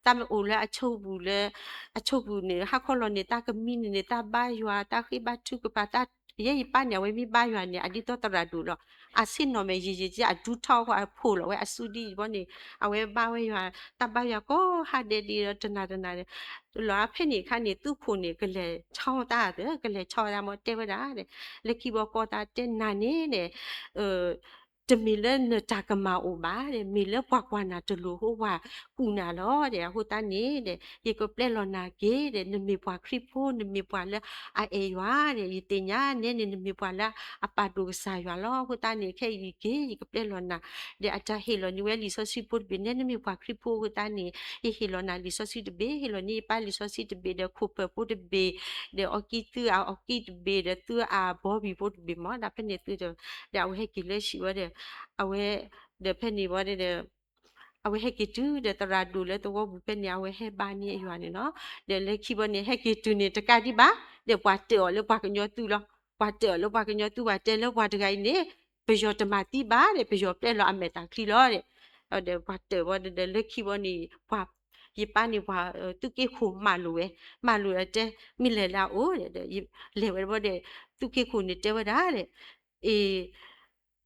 တၢ်မ့ၢ်အိၣ်လၢအဆိပူၤလၢ အဆိပူၤန့ၣ် ဟးခီလီၤန့ၣ် တၢ်ကမံန့ၣ်န့ၣ် တၢ်ဘါယွၤ တၢ်ဃ့ဘါထုကဖၣ် တၢ် ယဲယပၢ်န့ၣ် အဝဲမ့ၢ်ဘါယွၤန့ၣ် အဒ်သိးသရၣ်ဒိၣ်လီၤ. အဆ့ၣ်နီၤမဲာ်ယံာ်ယံာ်က့ အဒူထီၣ်ဃီ အဖိးလီၤဝဲအစုဒ်အံၤဘီန့ၣ် အဝဲဘါဝဲယွၤ တၢ်ဘါယွၤကိးဟါဒဲးဒ်ဒီး တနၤတနၤန့ၣ် လီၤဖဲန့ၣ်အခါန့ၣ် သုးခိၣ်န့ၣ် ကလဲၤဆီတၢ်သၢ ကလဲၤဆီတၢ်မ့ၢ်တဲဝဲဒၣ် လၢခံဘီကီၢ်တၢ်တဲနၤန့ၣ် တမ့ၢ်လၢနတၢ်ကမၣ်အိၣ်ဘၣ်ဒီး မ့ၢ်လၢပှၤကွၢ်နၤတလိၤအဃိ ပှၤကူးနၤလီၤဒီး အဃိသတးန့ၣ်ဒီး ယကပျဲလီၤနၤက့ၤဒီး နမ့ၢ်ပှၤခရံာ်ဖိ နမ့ၢ်ပှၤလၢအအဲၣ်ယွၤဒီး ယသ့ၣ်ညါနဲန့ၣ် နမ့ၢ်ပှၤလၢအပာ်ဒိၣ်ကစၢ်ယွၤလီၤ. အဃိသတးန့ၣ် ခဲအံၤက့ၤ ယကပျဲလီၤနၤ ဒီးအတၢ်ဟ့ၣ်လီၤန့ၢ်ဝဲလံာ်စီဆှံဖိတဘ့ၣ် နဲနမ့ၢ်ပှၤခရံာ်ဖိအဃိသတးန့ၣ် ယဟ့ၣ်လီၤနၤလံာ်စီဆှံတဘ့ၣ် ဟ့ၣ်လီၤန့ၢ်ယပၢ်လံာ်စီဆှံတဘ့ၣ်ဒီး ခိၣ်ပၢၢ်ဖိတဘ့ၣ် ဒီးအီကံၢ်သုအအီကံၢ်တဘ့ၣ် ဒီးသုအဘီဘံၣ်ဖိတဘ့ၣ်မ့ၢ် ဒၣ်ဖဲန့ၣ်သုတ ဒီးအဝဲဟဲက့ၤလၢဟံၣ်ဝဲဒီး အဝဲ ဒီးဖဲန့ၣ်ဝဲဒီး အဝဲဟဲက့ၤတုၤဒီးသရၣ်ဒိၣ်လၢသဝီပူၤဖဲန့ၣ် အဝဲဟဲဘါန့ၢ်အယွၤန့ၣ်လီၤ. ဒီးလၢခံဘီန့ၣ် ဟဲက့ၤတုၤန့ၣ်တကးဒံးဘၣ် ဒီးပှၤတၢၢ်အီၤလၢပှၤကညီသူလီၤ. ပှၤတၢၢ်အီၤလၢပှၤကညီသူ ပှၤတဲလၢပှၤတဂၤအံၤန့ၣ် ပယီၤတမၤသံဘၣ်ဒီး ပယီၤပျဲလီၤအမဲာ်တၢ်ချံလီၤဒီး ဒီးပှၤတၢၢ်ဝဲဒီးလၢခံဘီန့ၣ် ပှၤ ယပၢ်န့ၣ်ပှၤ သုးက့ခိၣ်မၤလိာ်ဝဲ မၤလိာ်ဒီးတဲ မ့ၢ်လဲၤလၢအအိၣ်ဒီး လဲၤဝဲတဘီဒီး သုးက့ခိၣ်န့ၣ်တဲဝဲဒၣ်ဒီး အ့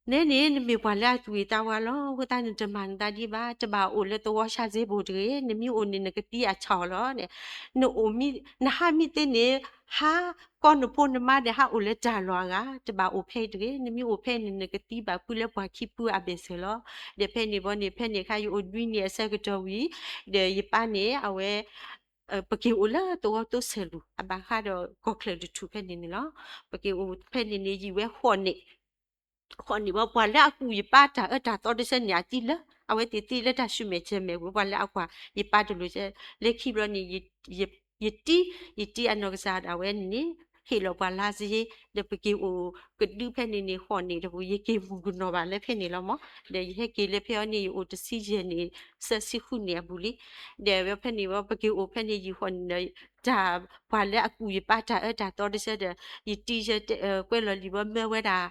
နဲန့ၣ် နမ့ၢ်ပှၤလၢအသူၣ်ဂ့ၤသးဝါလီၤ. အဃိသတးနတမၤနသးဒံးဘၣ်, တဘၣ်အိၣ်လၢသဝီဆါစ့ဘိၣ်တဂ့ၤ, နမ့ၢ်အိၣ်န့ၣ် နကသံအဆၣ်အီၤလီၤ. နအိၣ်မ့ၢ် နဟးမ့ၢ်သ့န့ၣ် ဟးကီနဖိနမါဒီး ဟးအိၣ်လၢတၢ်လီၢ်အဂၤ, တဘၣ်အိၣ်ဖဲအံၤတဂ့ၤ. နမ့ၢ်အိၣ်ဖဲန့ၣ် နကသံဘၣ်ဖုလၢပှၤခံဖုအဘၢၣ်စၢၤလီၤ. ဒီးဖဲန့ၣ်ဘီန့ၣ် ဖဲန့ၣ်အခါ ယအိၣ်နွံနံၤအဆၢကတီၢ်ဝံၤ ဒီးယပၢ်န့ၣ် အဝဲ ပက့ၤအိၣ်လၢသဝီသိဆဲးလူၤ အဘၣ်ဃးဒီးကီၢ်ချၢၣ်တထူၣ်ဖဲန့ၣ်န့ၣ်လီၤ. ပက့ၤအိၣ်ဖဲန့ၣ်န့ၣ် ယံာ်ဝဲဃိးနံၣ်, ဃိးနံၣ်ဘီ ပှၤလၢအကူၣ်ယပၢ်တၢ်အၢတၢ်သီတဆၢန့ၣ် အတံၤလၢ အဝဲသ့ၣ်သံလၢတၢ်ဆူမဲာ်ဆဲးမဲာ်ပူၤ ပှၤလၢအကွၢ်ယပၢ်တလိၤ လၢခံဘျီန့ၣ် ယတံၤ ယတံၤအနီၢ်ကစၢ်ဒၣ်ဝဲန့ၣ်န့ၣ် ဟ့ၣ်လီၤပှၤလါစ့ ဒီးပက့ၤအိၣ်ကဒုဖဲန့ၣ်န့ၣ် ဃိးနံၣ်တပူၤ ယက့ၤမုၢ်ကနီၤဘၣ်လၢဖဲန့ၣ်လီၤမး. ဒီးယဟဲက့ၤလၢဖဲအံၤန့ၣ် ယအိၣ်တဆံယဲၢ်နံၣ် သၢဆံဃုနံၣ်အပူၤလံ. ဒီးဖဲန့ၣ်ဝဲ ပက့ၤအိၣ်ဖဲန့ၣ်ယံာ်ဃိးနံၣ်ဒီး တၢ်ပှၤလၢအကူၣ်ယပၢ်တၢ်အၢတၢ်သီတဆၢဒီး ယတံၤယကွဲးလီၤလံာ်ဘီမၢဝဲဒၣ်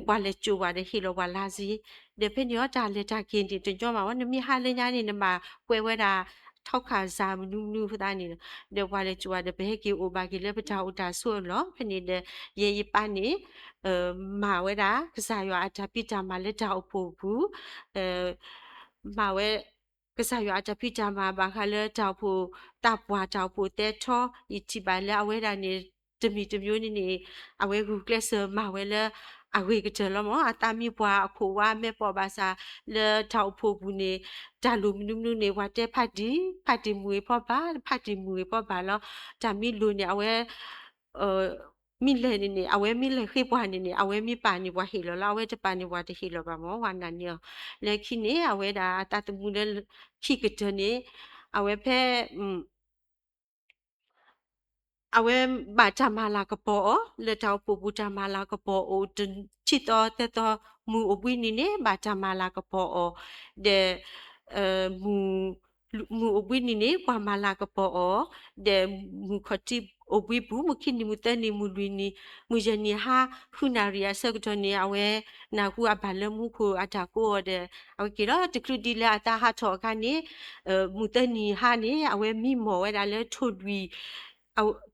ပှၤလဲၤစိာ်ဝဲဒီးဟ့ၣ်လီၤပှၤလါစ့ ဒီးဖဲန့ၣ်အီၤ တၢ်လဲၤတၢ်က့ၤန့ၣ် တညီဘၣ်ဝဲ နမ့ၢ်ဟါလၢညါန့ၣ် နဘၣ်ကွဲးဝဲဒၣ် ထီခၣ်စၢ်မနုၤမနုၤအဃိသတးန့ၣ် ဒီးပှၤလဲၤစိာ်ဝဲဒီး ပဟဲက့ၤအိၣ်ဘၣ်က့ၤလၢပတၢ်အိၣ်တၢ်ဆိးအလီၢ် ဖဲန့ၣ်ဒီး ယဲယပၢ်န့ၣ် မၤဝဲဒၣ် ကစၢ်ယွၤအတၢ်ဖံးတၢ်မၤလၢတၢ်အိၣ်ဖှိၣ်အပူၤ မၤဝဲ ကစၢ်ယွၤအတၢ်ဖံးတၢ်မၤဘၣ်ဃးလၢတၢ်အိၣ်ဖှိၣ် တၢ်ပှၢ်တၢ်အိၣ်ဖှိၣ်သဲထီ ယထံၣ်ဘၣ်လၢအဝဲဒၣ်န့ၣ် တမံၤတမံၤန့ၣ်န့ၣ် အဝဲဂုာ်ကျဲးစၢးမၤဝဲလၢ အဂ့ၤကတၢၢ်လီၤမး အသးမံပှၤအခိၣ်ဝါမဲာ်ပိာ်ဘၣ်ဆၣ် လၢတၢ်အိၣ်ဖှိၣ်ပူၤန့ၣ် တၢ်လိၣ်မနုၤမနုၤန့ၣ် ပှၤတဲဖးတံၢ် ဖးတံၢ်မုၢ်ဂ့ၤဖီဘၣ် ဖးတံၢ်မုၢ်ဂ့ၤဖီဘၣ်လီၤ တၢ်မံလိာ်န့ၣ် အဝဲ မ့ၢ်လဲၤန့ၣ်န့ၣ် အဝဲမ့ၢ်လဲၤဃ့ပှၤန့ၣ်န့ၣ် အဝဲမ့ၢ်ပာ်န့ၣ်ပှၤဟ့ၣ်လီၤလီၤ အဝဲတပာ်န့ၣ်ပှၤတဟ့ၣ်လီၤဘၣ်မး ပှၤနာ်န့ၢ်အီၤ လၢခံန့ၣ် အဝဲဒၣ်အသးသမူလၢ ခံကတၢၢ်န့ၣ် အဝဲဖဲ အဝဲဘၣ်တၢ်မၤလၤကပီၤအီၤ လၢတၢ်အိၣ်ဖှိၣ်ပူၤတၢ်မၤလၤကပီၤအိၣ် တဆံသီသၢသီ မုၢ်အိၣ်ဘှံးနံၤန့ၣ် ဘၣ်တၢ်မၤလၤကပီၤအီၤ ဒီး မုၢ်အိၣ်ဘှံးနံၤန့ၣ် ပှၤမၤလၤကပီၤအီၤ ဒီးမုၢ်ခီၣ်ထံးအိၣ်ဘှံးပူၤ မုၢ်ခံနံၤ မုၢ်သၢနံၤ မုၢ်လွံၢ်နံၤ မုၢ်ယဲၢ်နံၤဟါ ဃုနၣ်ရံၣ်အဆၢကတီၢ်န့ၣ် အဝဲနၢ်ဟူအဘၣ်လၢမူခိၣ်အတၢ်ကိးအီၤဒီး အဝဲက့ၤလီၤတချုးဒ်လၢအသးဟးထီၣ်အခါန့ၣ် မုၢ်သၢနံၤဟါန့ၣ် အဝဲမံမီၢ်ဝဲဒၣ်လၢထိၣ်လွံၢ်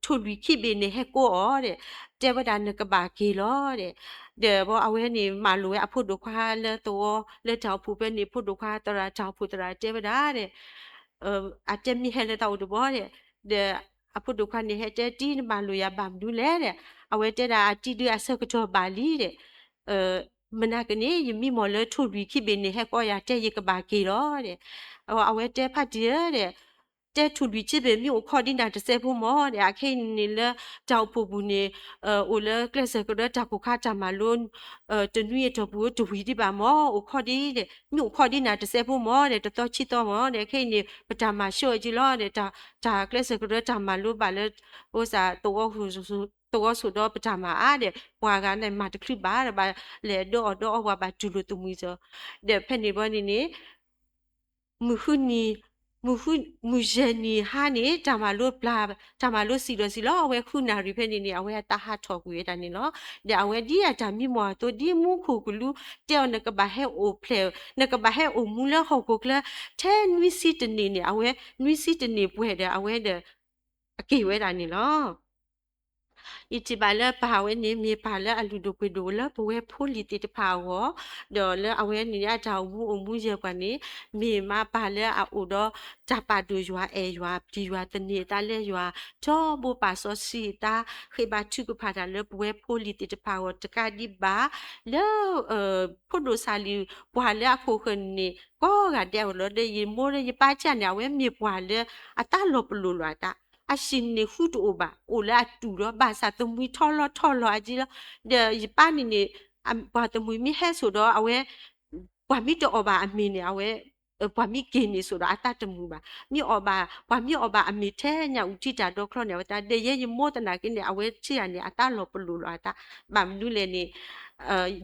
ထိၣ်လွံၢ်ခံဘ့ၣ်န့ၣ် ဟဲကိးအီၤဒီး တဲဝဲဒၣ်နကဘၣ်က့ၤလီၤဒီး ဒီးအဝဲန့ၣ်မၤလိာ်ဝဲအဖိဒိၣ်ခွါလၢသဝီ လၢတၢ်အိၣ်ဖှိၣ်ဖဲန့ၣ် ဖိဒိၣ်ခွါသရၣ် တၢ်အိၣ်ဖှိၣ်သရၣ်တဲဝဲဒၣ်ဒီး အတဲမ့ၢ်ဟဲလၢသးအိၣ်တဘီဒီး ဒီးအဖိဒိၣ်ခွါန့ၣ် ဟဲတဲတံၤနမၤလိာ်ယၤဘၣ်မနုၤလဲၣ်ဒီး အဝဲတဲဒၣ်အတံၤဒုအဆၢကတီၢ်ဘၣ်လံဒီး မနၤကန့ၣ် ယမံမီၢ်လၢထိၣ်လွံၢ်ခံဘ့ၣ်န့ၣ် ဟဲကိးယၤတဲယကဘၣ်က့ၤလီၤဒီး အဝဲတဲဖးတံၢ်ဧၢဒီး တဲထိၣ်လွံၢ်ခံဘ့ၣ်မ့ၢ်အိၣ်ခိးဒ်နၤတစဲးဖိမီၢ်ဒီး အခဲအံၤန့ၣ်လၢ တၢ်အိၣ်ဖှိၣ်ပူၤန့ၣ် အိၣ်လၢကျဲးစၢးကရၢတၢ်ကိၢ်ခါတၢ်မၤလိ တနွံအတီၢ်ပူၤတဝံၤဒံးဘၣ်မီၢ် အိၣ်ခိးဒ်ဒီး မ့ၢ်အိၣ်ခိးဒ်နၤတစဲးဖိမီၢ်ဒီး တသီခံသီမီၢ်ဒီး ခဲအံၤန့ၣ် ပတၢ်မၤဆိၣ်အၢက့ၤလီၤဒီး တၢ်ကျဲးစၢးကရၢတၢ်မၤလိဘၣ်လၢ အိၣ်စး သဝီဆိးဒီးပတၢ်မၤအါဒီး ပှၤဂၤန့ၣ်မၤတချုးဘၣ်ဒီး ဘၣ်လဲၤဒီးအီၣ်ဒီးအီဝဲဘၣ်တူၢ်လိာ်သမံၤစၢၤ ဒီးဖဲန့ၣ်ဘီန့ၣ်န့ၣ် မုၢ်ဃုနံၤ မုၢ်ယဲၢ်နံၤဟါန့ၣ် တၢ်မၤလိပျၢ် တၢ်မၤလိစံးလီၤစံးလီၤ အဝဲဃုနၣ်ရံၣ်ဖဲန့ၣ်န့ၣ် အဝဲအသးဟးထီၣ်ကွံာ်ဝဲဒၣ်န့ၣ်လီၤ. ဒီးအဝဲဒ်အတၢ်မံမီၢ်အသိး ဒ်မူခိၣ်ကလူးတဲအီၤ နကဘၣ်ဟဲအိၣ်ဖျဲၣ် နကဘၣ်ဟဲအိၣ်မူလၢဟီၣ်ခိၣ်ချၢ ထဲနွံဆံတနံၣ်န့ၣ် အဝဲနွံဆံတနံၣ်ပှဲၤဒီး အဝဲဒီး အက့ၤဝဲဒၣ်န့ၣ်လီၤ. ယထံၣ်ဘၣ်လၢပၢ်ဝဲန့ၣ် မ့ၢ်ပၢ်လၢအလုၢ်ဒိၣ်ပှ့ၤဒိၣ်လၢပဝဲဖိလံၤသ့ၣ်တဖၣ်အဂီၢ်, ဒီးလၢအဝဲန့ၣ်န့ၣ် အတၢ်အိၣ်မူအိၣ်မူယဲၢ်ပှၤန့ၣ် မ့ၢ်မးပၢ်လၢအအိၣ်ဒီးတၢ်ပာ်ဒိၣ်ယွၤအဲၣ်ယွၤပျံၤယွၤသန့ၤအသးလၢယွၤ ထီဘိပာ်စီဆှံအသး ဃ့ဘါထုကဖၣ်တၢ်လၢပဝဲဖိလံၤသ့ၣ်တဖၣ်အဂီၢ်တကးဒံးဘၣ် လၢ ဖိဒိၣ်စၢ်လံၤပှၤလၢအခိၣ်ဃၢၤန့ၣ် ကိးဂၤဒဲးအဂီၢ်လီၤ. ဒီးယမိၢ်လၢယပၢ်ကၢ်န့ၣ် အဝဲမ့ၢ်ပှၤလၢအသးလီၤပလိာ်လိာ်အသး, အဟံၣ်န့ၣ်ဃူတအိၣ်ဘၣ်, အိၣ်လၢအတူၢ်လီၤ, ဘၣ်ဆၣ်သမူထီလီၤထီလီၤအကံလီၤ. ဒီးယပၢ်န့ၣ်န့ၣ် ပှၤသမူမ့ၢ်ဟဲစိာ်ဒီးအဝဲ ပှၤမ့ၢ်တအီၣ်ဘၣ်အမ့ၤန့ၣ် အဝဲ ပှၤမ့ၢ်က့ၤန့ၣ်စိာ်ဒီးအသးတမုာ်ဘၣ်, မ့ၢ်အီၣ်ဘၣ် ပှၤမ့ၢ်အီၣ်ဘၣ်အမ့ၤထဲညါအူထံတၢ်ဒီချီန့ၣ် အဝဲသး ဒီးယဲယမိၢ်သနာ်က့န့ၣ် အဝဲထံၣ်ဂၤန့ၣ် အသးလီၤပလိာ်လိာ်အသး, ဘၣ်မနုၤလဲၣ်န့ၣ်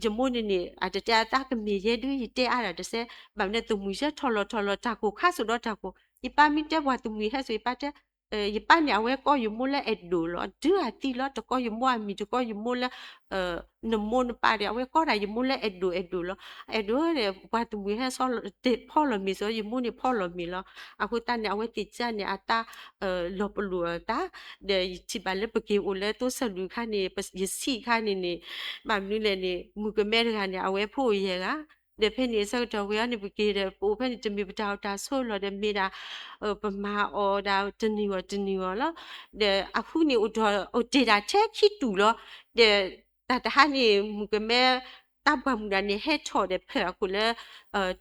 ယမိၢ်န့ၣ်န့ၣ် အတတဲအသးကမ့ၢ်ယဲဒုး ယတဲအါဒၣ်တစဲး, ဘၣ်မနုၤသမူယဲထီလီၤထီလီၤ တၢ်ကိၢ်ခါစိာ်ဒီးတၢ်ကိၢ်, ယပၢ်မ့ၢ်တဲပှၤသမူဟဲစိာ် ယပၢ်တဲ ယပၢ်န့ၣ် အဝဲကိးယမိၢ်လၢအဲၣ်ဒိၣ်လီၤ, ဒုးအသံလီၤ, တကိးယမိၢ်အမံၤ တကိးယမိၢ်လၢ နမိၢ်နပၢ်ဒီး အဝဲကိးဒၣ်ယမိၢ်လၢအဲၣ်ဒိၣ်အဲၣ်ဒိၣ်လီၤ. အဲၣ်ဒိၣ်ဒီး ပှၤသမူဟဲဆီ ဖီလီၤမ့ၤစိာ် ယမိၢ်န့ၣ်ဖီလီၤမ့ၤလီၤ. အဃိသတးန့ၣ် အဝဲသ့ၣ်ကၢ်န့ၣ် အသး လီၤပလိာ်အသး, ဒီးယထံၣ်ဘၣ်လၢပက့ၤအိၣ်လၢသိစၢၢ်လူၤအခါန့ၣ် ယဆံးအခါန့ၣ်န့ၣ် ဘၣ်မနုၤလဲၣ်န့ၣ် မုၣ်ကမဲတဂၤန့ၣ် အဝဲဖိအိၣ်ယဲၢ်ဂၤ, ဒီးဖဲန့ၣ်အဆၢကတီၢ်ဝဲအံၤန့ၣ် ပက့ၤဒီး ပအိၣ်ဖဲန့ၣ် တမ့ၢ်ပတၢ်အိၣ်တၢ်ဆိးလီၤဒီး မ့ၢ်ဒၣ် ပမၤအီၣ်ဒၣ်တနံၤဂီၢ်တနံၤဂီၢ်လီၤ. ဒီးအဃုန့ၣ် အိၣ်တ့ၢ်ဒၣ်ထဲခံတူာ်လီၤ. ဒီးတၢ်တဟါန့ၣ် မုၣ်ကမဲ တၢ်ပှၢ်မုၢ်ဒၣ်န့ၣ် ဟဲထီၣ်ဒီးဖၢၣ်အခိၣ်လၢ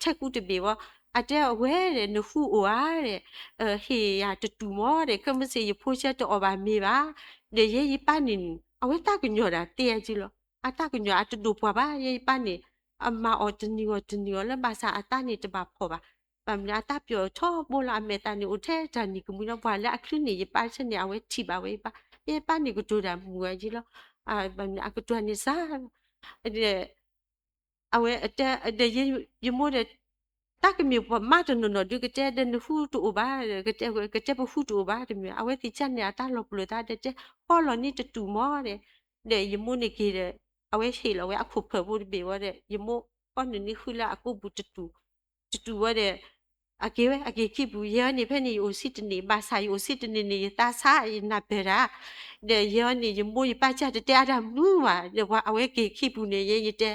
ထဲကူတဘ့ၣ်ဝဲ, အတဲအဝဲဒီး နဃုအိၣ်ဧါ ဒီး ဟ့ၣ်ယၤတတူာ်မီၤဒီး ခဲမုၢ်ဆ့ၣ်ယဖိဆၢတအီၣ်ဘၣ်မ့ၤဘၣ်, ဒီးယဲယပၢ်န့ၣ်န့ၣ် အဝဲသးကညီၤဒၣ်သ့အကံလီၤ. အသးကညီၤအတဒိၣ်ပှၢ်ဘၣ် ယဲယပၢ်န့ၣ် အမၤအီၣ်တနံၤဂီၢ်တနံၤဂီၢ်လၢ ဘၣ်ဆၣ်အသးန့ၣ်တဘၣ်ဖှီၣ်ဘၣ်. ဘၣ်မနုၤအသးပျီၢ်ထီဘိလီၤ အမဲာ်သးန့ၣ် အိၣ်ထဲတၢ်နံၤကမှံလီၤ. ပှၤလၢအချုးန့ၢ်ယပၢ်ဆၢန့ၣ် အဝဲထံၣ်ဘၣ်ဝဲယပၢ်, ယဲယပၢ်န့ၣ်ကတိၤတၢ်မုာ်အကံလီၤ. ဘၣ်မနုၤအကတိၤန့ၣ်စၢ် အဝဲတဲဒီး ယမိၢ်ဒီး တၢ်ကမ့ၢ်ပှၤမါတနီၤနီၤဒုးကတဲဒီး နဃုတအိၣ်ဘၣ်, ကတဲပဃုတအိၣ်ဘၣ်တမ့ၢ် အဝဲသ့ၣ်ကၢ်န့ၣ် အသးလီၤပလိာ်သးဒီးတဲ ဃီလီၤန့ၢ်တတူာ်မီၤဒီး, ဒီးယမိၢ်န့ၣ်က့ၤဒီး အဝဲဟ့ၣ်လီၤဝဲအခိၣ်ဖၢၣ်ဖိတဘ့ၣ်ဝဲဒီး ယမိၢ်ဃီန့ၢ်န့ၢ်ဃုလၢအကိးပူၤတတူာ်, တတူာ်ဝဲဒီး အက့ၤဝဲ အက့ၤခံပူၤ ယဲန့ၣ် ဖဲန့ၣ်ယအိၣ်ဆံးတန့ၢ် ဘၣ်ဆၣ်ယအိၣ်ဆံးတန့ၢ်န့ၣ် ယသးဆါ ယနၢ်ပၢၢ်တၢ်, ဒီးယဲန့ၣ် ယမိၢ်ယပၢ်ကၢ်တတဲအါတၢ်မနုၤဘၣ်, ဒီးပှၤအဝဲက့ၤခံပူၤန့ၣ် ယဲယတဲ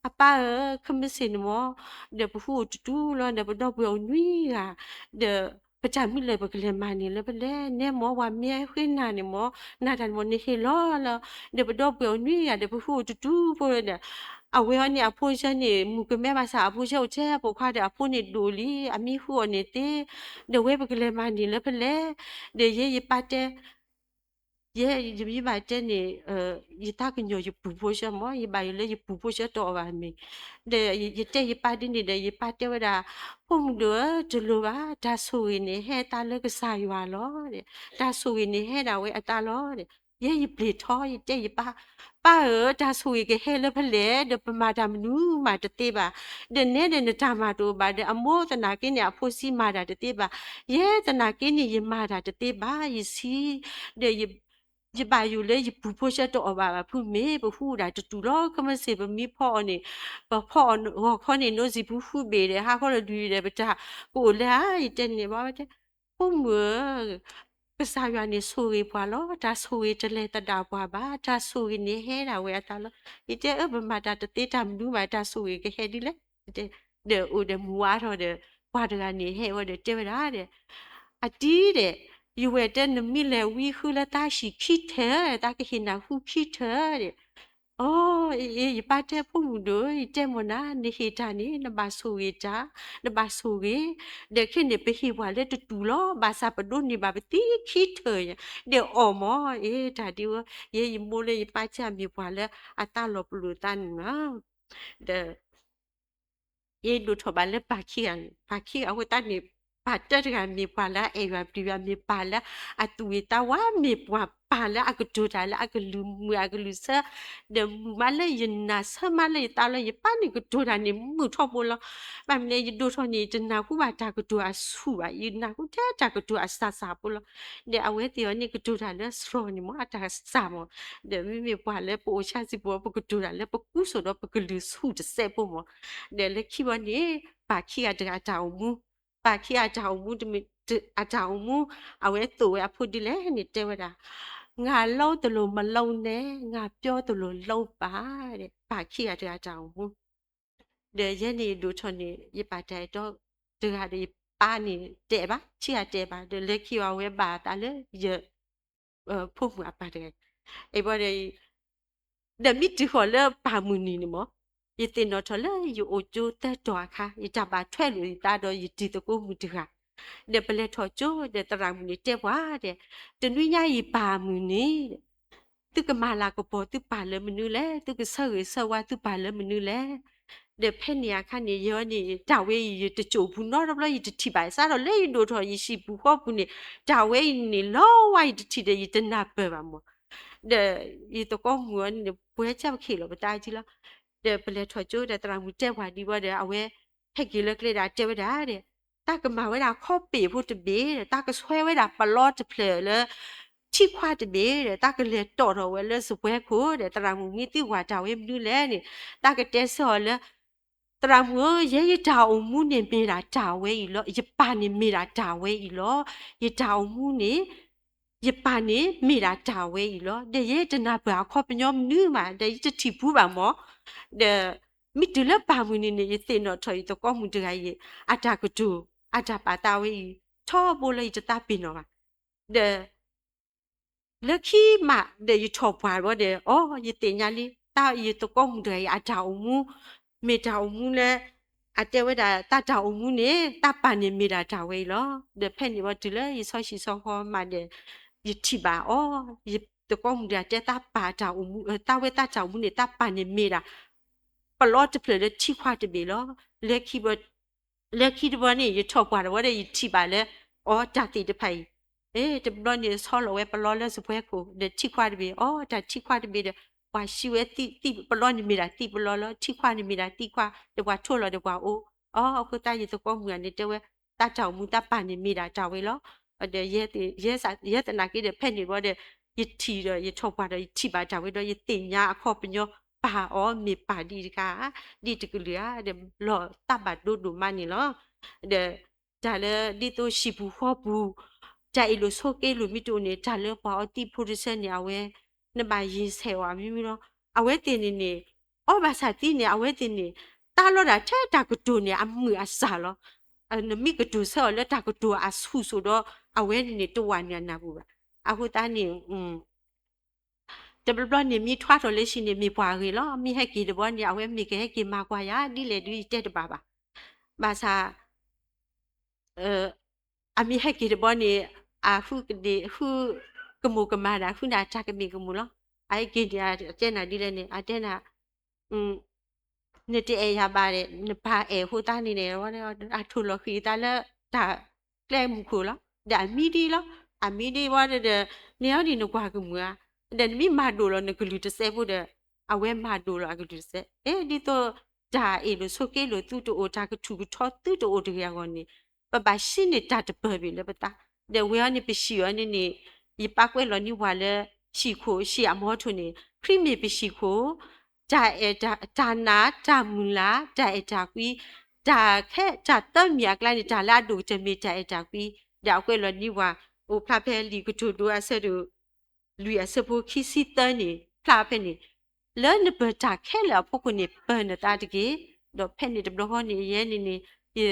အပၢ်ဧၢ ခဲမုၢ်ဆ့ၣ်န့ၣ်မီၤ, ဒီးပဃုအိၣ်တတူာ်လီၤ ဒီးပဒီပုၢ်ဝဲၢ်အိၣ်နွံဂၤ, ဒီးပတၢ်မုၢ်လၢ်ပကလဲၤမၤန့ၢ်လၢဖဲလဲၣ်, နဲမီၤ ပှၤမ့ၢ်ဃ့နၤန့ၣ်မီၤ နၤတၢ်န့ၣ်မီၤ နဟ့ၣ်လီၤလီၤ, ဒီးပဒီပုၢ်ဝဲၢ်အိၣ်နွံဂၤ ဒီးပဃုအိၣ်တတူာ်ဖိဒီး အဝဲအံၤန့ၣ်အဖိဆၢန့ၣ် မုၣ်ကမဲဘၣ်ဆၣ်အဖိဆၢအိၣ်ထဲပိာ်ခွါဒီးအဖိန့ၣ်ဒိၣ်လံ အမံၤဃုအီၤန့ၣ်သ့, ဒီးဝဲပကလဲၤမၤန့ၢ်လၢဖဲလဲၣ်, ဒီးယဲယပၢ်တဲ ယဲယမ့ၢ်ဘၣ်တဲန့ၣ် ယသးကညီၤယပူၤဖိဆၢမီၤ ယဘၣ်ယိၣ်လၢယပူၤဖိဆၢတအီၣ်ဘၣ်မ့ၤ, ဒီးယတဲယပၢ်ဒ်န့ၣ်ဒီး ယပၢ်တဲဝဲဒၣ် ဖိမုၣ်ဒိၣ်ဧၢ တလိၤဘၣ် တၢ်ဆိၣ်ဂ့ၤန့ၣ်ဟဲအသးလၢကစၢ်ယွၤလီၤ, တၢ်ဆိၣ်ဂ့ၤန့ၣ်ဟဲဒၣ်ဝဲအသးလီၤ, ယဲယပျံၤထီ ယတဲယပၢ် ပၢ်ဧၢ တၢ်ဆိၣ်ဂ့ၤကဟဲလၢဖဲလဲၣ် ဒီးပမၤတၢ်မနုၤမၤတသ့ဘၣ်, ဒီးနဲဒီးနတၢ်မၤတအိၣ်ဘၣ် ဒီးအမိၢ်သနာ်က့န့ၣ် အဖိဆံးမၤတၢ်တသ့ဘၣ်, ယဲသနာ်က့န့ၣ် ယမၤတၢ်တသ့ဘၣ် ယဆံး, ဒီး ယဘၣ်ယိၣ်လၢယပူၤဖိဆၢတအီၣ်ဘၣ်ဘၣ်ဖုမ့ၢ် ပဃုဒၣ်တတူာ်လီၤ ခဲမုၢ်ဆ့ၣ်ပမ့ၢ်ဖီအီၤန့ၣ် ပဖီအီၤဂီၤခီန့ၣ် နိစံာ်ပူၤဃုဘ့ၣ်ဒီး ဟါခီလီၤဒုးဒီး ပတၢ်ကအိၣ်လၢဧါ ယတဲန့ၣ်ဘၣ်ဝဲတဲ ဖိမုၣ်ဧၢ ကစၢ်ယွၤန့ၣ်ဆိၣ်ဂ့ၤပှၤလီၤ, တၢ်ဆိၣ်ဂ့ၤတလဲၤသဒၣ်ပှၤဘၣ်, တၢ်ဆိၣ်ဂ့ၤန့ၣ်ဟဲဒၣ်ဝဲအသးလီၤ, ယတဲအၢ ပမၤတၢ်တသ့တၢ်မနုၤဘၣ် တၢ်ဆိၣ်ဂ့ၤကဟဲဒ်လဲၣ်, ဒီးအိၣ်ဒီးမုၢ်ဝါထီၣ်ဒီး ပှၤတဂၤန့ၣ်ဟဲဝဲဒီးတဲဝဲဒၣ်ဒီး အတံၤဒီး ယဝဲၢ်တဲနမ့ၢ်လဲၤဝံဃုလၢသးဟံၣ်ခံထၢၣ် သးကဟ့ၣ်နၤဃုခံထၢၣ်ဒီး အိ ယပၢ်တဲဖိမုၣ်ဒိၣ် ယတဲမ့ၢ်နၤ နဟ့ၣ်တၢ်န့ၣ် နဘၣ်ဆိၣ်ဂ့ၤတၢ် နဘၣ်ဆိၣ်ဂ့ၤ ဒီးခဲန့ၣ် ပဟ့ၣ်ပှၤလၢတတူၢ်လီၤ ဘၣ်ဆၣ်ပဒိးန့ၢ်ဘၣ်ပသံခံထၢၣ် ဒီးအီၣ်မ့ၢ် အ့ တၢ်ဒ်ဝဲ ယဲယမိၢ်လၢယပၢ်ကၢ်မ့ၢ်ပှၤလၢအသးလီၤပလိာ်သးန့ၣ်လီၤ ဒီး ယဲဒိၣ်ထီၣ်ဘၣ်လၢပၢ်ခံဂၤန့ၣ် ပၢ်ခံဂၤအဃိသတးန့ၣ် ပၢ်တၢတဂၤမ့ၢ်ပှၤလၢအအဲၣ်ယွၤပျံၤယွၤ မ့ၢ်ပၢ်လၢအသူၣ်ဂ့ၤသးဝါ မ့ၢ်ပှၤပၢ်လၢအကတိၤတၢ်လၢအကလုၢ်မုာ်အကလုၢ်ဆၢ ဒီးမုာ်မးလၢယနာ်ဆၢမးလၢယသးလီၤ ယပၢ်န့ၣ်ကတိၤတၢ်န့ၣ်မုာ်ထီဘိလီၤ ဘၣ်မနုၤလဲၣ် ယဒိၣ်ထီၣ်န့ၣ် တနၢ်ဟူဘၣ်တၢ်ကတိၤအဆူၣ်ဘၣ် ယနၢ်ဟူထဲတၢ်ကတိၤအစှၤစှၤဖိလီၤ ဒီးအဝဲသ့ၣ်အီၤန့ၣ်ကတိၤတၢ်လၢစှီၤန့ၣ်မ့ၢ်အတၢ်စှၤမ့ၢ် ဒီးမ့မ့ၢ်ပှၤလၢပအိၣ်ဆါစံးပူၤ ပကတိၤတၢ်လၢပကူစိာ်ဒီးပကလုၢ်ဆူၣ်တစဲးဖိမ့ၢ် ဒီးလၢခံဘီန့ၣ် ပၢ်ခံဂၤတဂၤအတၢ်အိၣ်မူ ပၢ်ခံဂၤအတၢ်အိၣ်မူတမ့ၢ် အတၢ်အိၣ်မူ အဝဲသိၣ်ဝဲအဖိဒ်လဲၣ်န့ၣ်တဲဝဲဒၣ် ငါလုပ်သလိုမလုပ်နဲ့, ငါပြောသလိုလုပ်ပါ, ပၢ်ခံဂၤတဂၤတၢ်အိၣ်မူ, ဒီးယဲန့ၣ်ယဒိၣ်ထီၣ်န့ၣ် ယပၢ်တၢ်အဲၣ်တီတဂၤဒီးယပၢ်န့ၣ်တဲဘၣ်, ခံဂၤတဲဘၣ်, ဒီးလၢခံအဝဲဘၣ်အသးလၢယ ဖိမုၣ်အပၢ်တဂၤအံၤ, အဘီဒီး ဒီးမ့ၢ်တုၤဃီၤလၢပၢ်မုၢ်နံၤန့ၣ်မး, ယသ့ၣ်နီၣ်ထီၣ်လၢယအိၣ်ကၠိသၢတီၤအခါ, ယတၢ်ဘၣ်ထွဲလိာ်ယသးဒီးယတံၤသကိးမုၣ်တဂၤ, ဒီးပလဲၤထီၣ်ကၠိဒီးသရၣ်မုၣ်န့ၣ်တဲပှၤဒီး, တနွံညါအံၤပၢ်မုၢ်နံၤ သုကမၤလၤကပီၤသုပၢ်လၢမနုၤလဲၣ်, သုကဆၢဂ့ၤဆၢဝါသုပၢ်လၢမနုၤလဲၣ်. ဒီးဖဲန့ၣ်အခါန့ၣ် ယဲန့ၣ် တၢ်ဝဲအံၤယတစိာ်ပူၤနီတဘျီ, ယတထံၣ်ဘၣ်, စးထီၣ်လၢယဒိၣ်ထီၣ်ယဟံၣ်ပူၤဃီပူၤန့ၣ်, တၢ်ဝဲအံၤန့ၣ် လီၤဝါယတထံၣ်ဒီးယတနၢ်ပၢၢ်ဘၣ်မး. ဒီးယသကိးမုၣ်အံၤန့ၣ် ပှဲၤဆၢပခ့ၣ်လီၤပသးကံလီၤ. ဒီးပလဲၤထီၣ်ကၠိဒီးသရၣ်မုၣ်တဲပှၤဒံးဘၣ်ဒီး အဝဲဟဲက့ၤလၢကျဲဒီးတဲဝဲဒၣ်ဒီး, တၢ်ကမၤဝဲဒၣ်ခီပ့ၣ်ဖိတဘ့ၣ်, တၢ်ကဆွဲဝဲဒၣ်ပလီတဖျၢၣ်လၢ ထံခွါတဘ့ၣ်ဒီး တၢ်ကလဲၤတီၣ်ထီၣ်ဝဲလၢစပွဲခိၣ်ဒီး သရၣ်မုၣ်မ့ၢ်သံကွၢ်တၢ်ဝဲမနုၤလဲၣ်န့ၣ်, တၢ်ကတဲဆၢအီၤလၢ သရၣ်မုၣ်ဧၢ, ယဲယတၢ်အိၣ်မူန့ၣ်မ့ၢ်ဒၣ်တၢ်ဝဲအံၤလီၤ. ယပၢ်န့ၣ်မ့ၢ်ဒၣ်တၢ်ဝဲအံၤလီၤ. ယတၢ်အိၣ်မူန့ၣ် ယပၢ်န့ၣ်မ့ၢ်ဒၣ်တၢ်ဝဲအံၤလီၤ. ဒီးယဲတနၢ်ပၢၢ်အခီပညီမနုၤမး, ဒီးယတထံၣ်ပူၤဘၣ်မး. ဒီးမ့ၢ်တုၤလၢပၢ်မုၢ်နံၤန့ၣ် ယသ့ၣ်နီၣ်ထီၣ်ယသကိးမုၣ်တဂၤအံၤ အတၢ်ကတိၤ အတၢ်ပာ်သးဝဲအံၤ ထီဘိလၢယတသးပ့ၤနီၣ်ဘၣ်. ဒီး လၢခံမးဒီးယထီၣ်ပှၢ်ဘၣ်ဒီး အိ ယသ့ၣ်ညါလံ, တၢ်ယသကိးမုၣ်တဂၤအံၤအတၢ်အိၣ်မူ မ့ၢ်တၢ်အိၣ်မူလၢ အတဲဝဲဒၣ်တၢ်တၢ်အိၣ်မူန့ၣ် တၢ်ပၢ်န့ၣ်မ့ၢ်ဒၣ်တၢ်ဝဲအံၤလီၤ. ဒီးဖဲန့ၣ်ဝံၤတုၤလၢယဆီဟံၣ်ဆီဃီမးဒီး ယထံၣ်ဘၣ်အီၤ, ယသကိးမုၣ်တဂၤတဲတၢ်ပၢ်တၢ်အိၣ်မူ တၢ်ဝဲတၢ်တၢ်အိၣ်မူန့ၣ် တၢ်ပၢ်န့ၣ်မ့ၢ်ဒၣ် ပလီတဖျၢၣ်လၢထံခွါတဘ့ၣ်လီၤ. လၢခံတဘျီန့ၣ် ယထီၣ်ပှၢ်တဘျီဒီး ယထံၣ်ဘၣ်လၢ အီ တၢ်သ့ၣ်တဖၣ်အံၤ, တဘျီန့ၣ် ဆီလီၤဝဲပလီလၢစပွဲခိၣ်ဒီးထံခွါတဘ့ၣ်, အီ တၢ်ထံခွါတဘ့ၣ်ဒီး ပှၤစံးဝဲသံၣ် သံၣ်ပလီန့ၣ်မ့ၢ်ဒၣ်သံၣ်ပလီလီၤ, ထံခွါန့ၣ်မ့ၢ်ဒၣ်သံၣ်ခွါ, ဒီးပှၤထိလီၤဒီးပှၤအိၣ်, အီ အဃိသတးယသကိးမုၣ်ဂၤန့ၣ်တဲဝဲ တၢ်တၢ်အိၣ်မူတၢ်ပၢ်န့ၣ်မ့ၢ်ဒၣ်တၢ်ဝဲလီၤ. ဒီး ယဲသနာ်က့ဒီး ဖဲန့ၣ်ဘၣ်ဒီး ယထံၣ်ဒီးယထီၣ်ပှၢ်ဒီးယထံၣ်ဘၣ်တၢ်ဝဲဒီး ယသ့ၣ်ညါအခီပညီ ပၢ်အီၤမ့ၢ်ပၢ်ဒ်အံၤတခါ, ဒ်တကလုာ်ဧါ, ဒီးလီၤသးဘၣ်ဒိဒိၣ်မးန့ၣ်လီၤ. ဒီးတၢ်လၢဒ်သိးဟံၣ်ပူၤဃီပူၤ တၢ်အ့ၣ်လိာ်ဆိးက့လိာ်မ့ၢ်တအိၣ်န့ၣ် တၢ်လၢပှၤအီသံးဖိတဆၢန့ၣ် အဝဲ နဘၣ်ယံၤဆဲးအီၤမ့ၢ်မ့ၢ်လီၤ. အဝဲသ့ၣ်န့ၣ်န့ၣ် အီဘၣ်ဆၣ်သံန့ၣ် အဝဲသ့ၣ်န့ၣ် တၢ်လီၤဒၣ်ထဲတၢ်ကတိၤန့ၣ် အမုာ်အစၢ်လီၤ. နမ့ၢ်ကတိၤဆၢအီၤလၢတၢ်ကတိၤအဆူၣ်စိးဒီး အဝဲန့ၣ်န့ၣ် တဝးန့ၢ်အနၢ်ပူၤဘၣ်. အဃိသတးန့ၣ် တဘျီဘျီန့ၣ် မ့ၢ်ထွါထီၣ်လၢဟံၣ်န့ၣ် မ့ၢ်ပှၤအဂ့ၤလီၤ. မ့ၢ်ဟဲက့ၤတဘျီန့ၣ် အဝဲမ့ၢ်ကဟဲက့ၤမၤကွၢ်ယၤဒ်လဲၣ်ဒုး ယတဲတဘၣ်ဘၣ်. ဘၣ်ဆၣ် အမ့ၢ်ဟဲက့ၤတဘျီန့ၣ် အဃုကဒ့ၣ် ဃုကမိၣ်ကမၣ်ဒၣ် ဃုနၤတၢ်ကမ့ၢ်ကမူၣ်လီၤ. အဟဲက့ၤန့ၣ် အတဲနၤဒ်လဲၣ်န့ၣ် အတဲနၤ နတအဲၣ်ယၤဘၣ်ဒီး နပၢ်အဲၣ်အဃိသတးန့ၣ်န့ၣ် အထိၣ်လီၤဃံၤသးလၢ တၢ်ကျဲမုၢ်ခိၣ်လီၤ. ဒီးအမံဒ်လီၤ. အမံဒ်ဝဲဒီး နဟဲအီၤန့ၣ်နကွၢ်ကမုာ်ဧါ. ဒီးနမ့ၢ်မၤဒိၣ်လီၤနကလုၢ်တစဲးဖိဒီး အဝဲမၤဒိၣ်လီၤအကလုၢ်တစဲး. အဲ ဒ်သိးတၢ်အ့ၣ်လိာ်ဆိးက့လိာ်သုတအိၣ် တၢ်ကထူၣ်ကထီသုတအိၣ်တဂ့ၤအဂီၢ်န့ၣ် ပဘၣ်ဟံးန့ၢ်တၢ်တပၢၢ်ဘၣ်လၢပသး. ဒီးဝဲအံၤန့ၣ် ပဟံးအီၤန့ၣ်န့ၣ် ယပာ်ကွဲးလီၤန့ၢ်ပှၤလၢ ဟံၣ်ခိၣ်ဟံၣ်အမီထိၣ်န့ၣ် ခရံာ်မ့ၢ်ပဟံၣ်ခိၣ်, တၢ်အဲၣ်တၢ် တၢ်နာ် တၢ်မုၢ်လၢ် တၢ်အဲၣ်တၢ်ကွံ တၢ်ခဲ တၢ်သၢမံၤအကျါန့ၣ် တၢ်လၢအဒိၣ်ကတၢၢ်မ့ၢ်တၢ်အဲၣ်တၢ်ကွံ. ဒီးအကွဲးလီၤန့ၢ်ပှၤ အိၣ်ဖျါဖဲလံာ်ကတိၤဒိအဆၢဒိၣ် လွံၢ်အဆၢဖိခံဆံသၢန့ၣ် ဖျါဖဲန့ၣ် လၢနပၢၤတၢ်ခဲလၢာ်အဖီခိၣ်န့ၣ် ပၢၤနသးတက့ၢ်. ဒီးဖဲန့ၣ်တဘျီဃီန့ၣ် ယဲန့ၣ်န့ၣ် ယ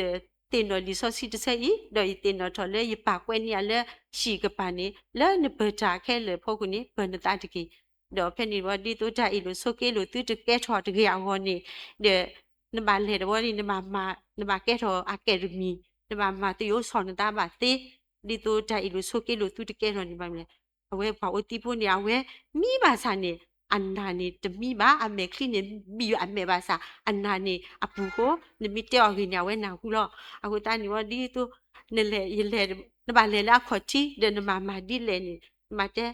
သ့ၣ်နီၣ်လံာ်စီဆှံတဆၢအံၤ ဒီးယသ့ၣ်နီၣ်ထီၣ်လၢယပာ်ကွဲးန့ၢ်အလၢဟံၣ်ကပၤန့ၣ် လၢနပၢၤတၢ်ခဲလၢာ်အဖီခိၣ်န့ၣ် ပၢၤနသးတက့ၢ်. ဒီးဖဲန့ၣ်တဘျီ ဒ်သိးတၢ်အ့ၣ်လိာ်ဆိးက့လိာ်သုတကဲထီၣ်တဂ့ၤအဂီၢ်န့ၣ် ဒီး နဘၣ်လဲၤတဘျီန့ၣ် နဘၣ်မၤ နဘၣ်ကဲထီၣ်အကဲးတမံၤ နဘၣ်မၤသယိးဆီၣ်နသးဘၣ်သ့ ဒ်သိးတၢ်အ့ၣ်လိာ်ဆိးက့လိာ်သုတကဲထီၣ်န့ၣ်ဘၣ်မနုၤလဲၣ်. အဝဲပှၤအိၣ်သံးဖိန့ၣ် အဝဲမံဘၣ်ဆၣ်န့ၣ် အနၢ်န့ၣ်တမံဘၣ်, အမဲာ်ချံန့ၣ် ဘံၣ်အမဲာ်ဘၣ်ဆၣ် အနၢ်န့ၣ်အပူၤဃိ နမ့ၢ်တဲအီၤဂ့ၤန့ၣ် အဝဲနၢ်ဟူလီၤ. အဃိသတးန့ၣ်ဝံၤ ဒ်သိး နလဲၤ ယလဲၤ နဘၣ်လဲၤလၢအခီၣ်ထံး ဒီးနဘၣ်မၤဒ်လဲၣ်န့ၣ် နဘၣ်တဲ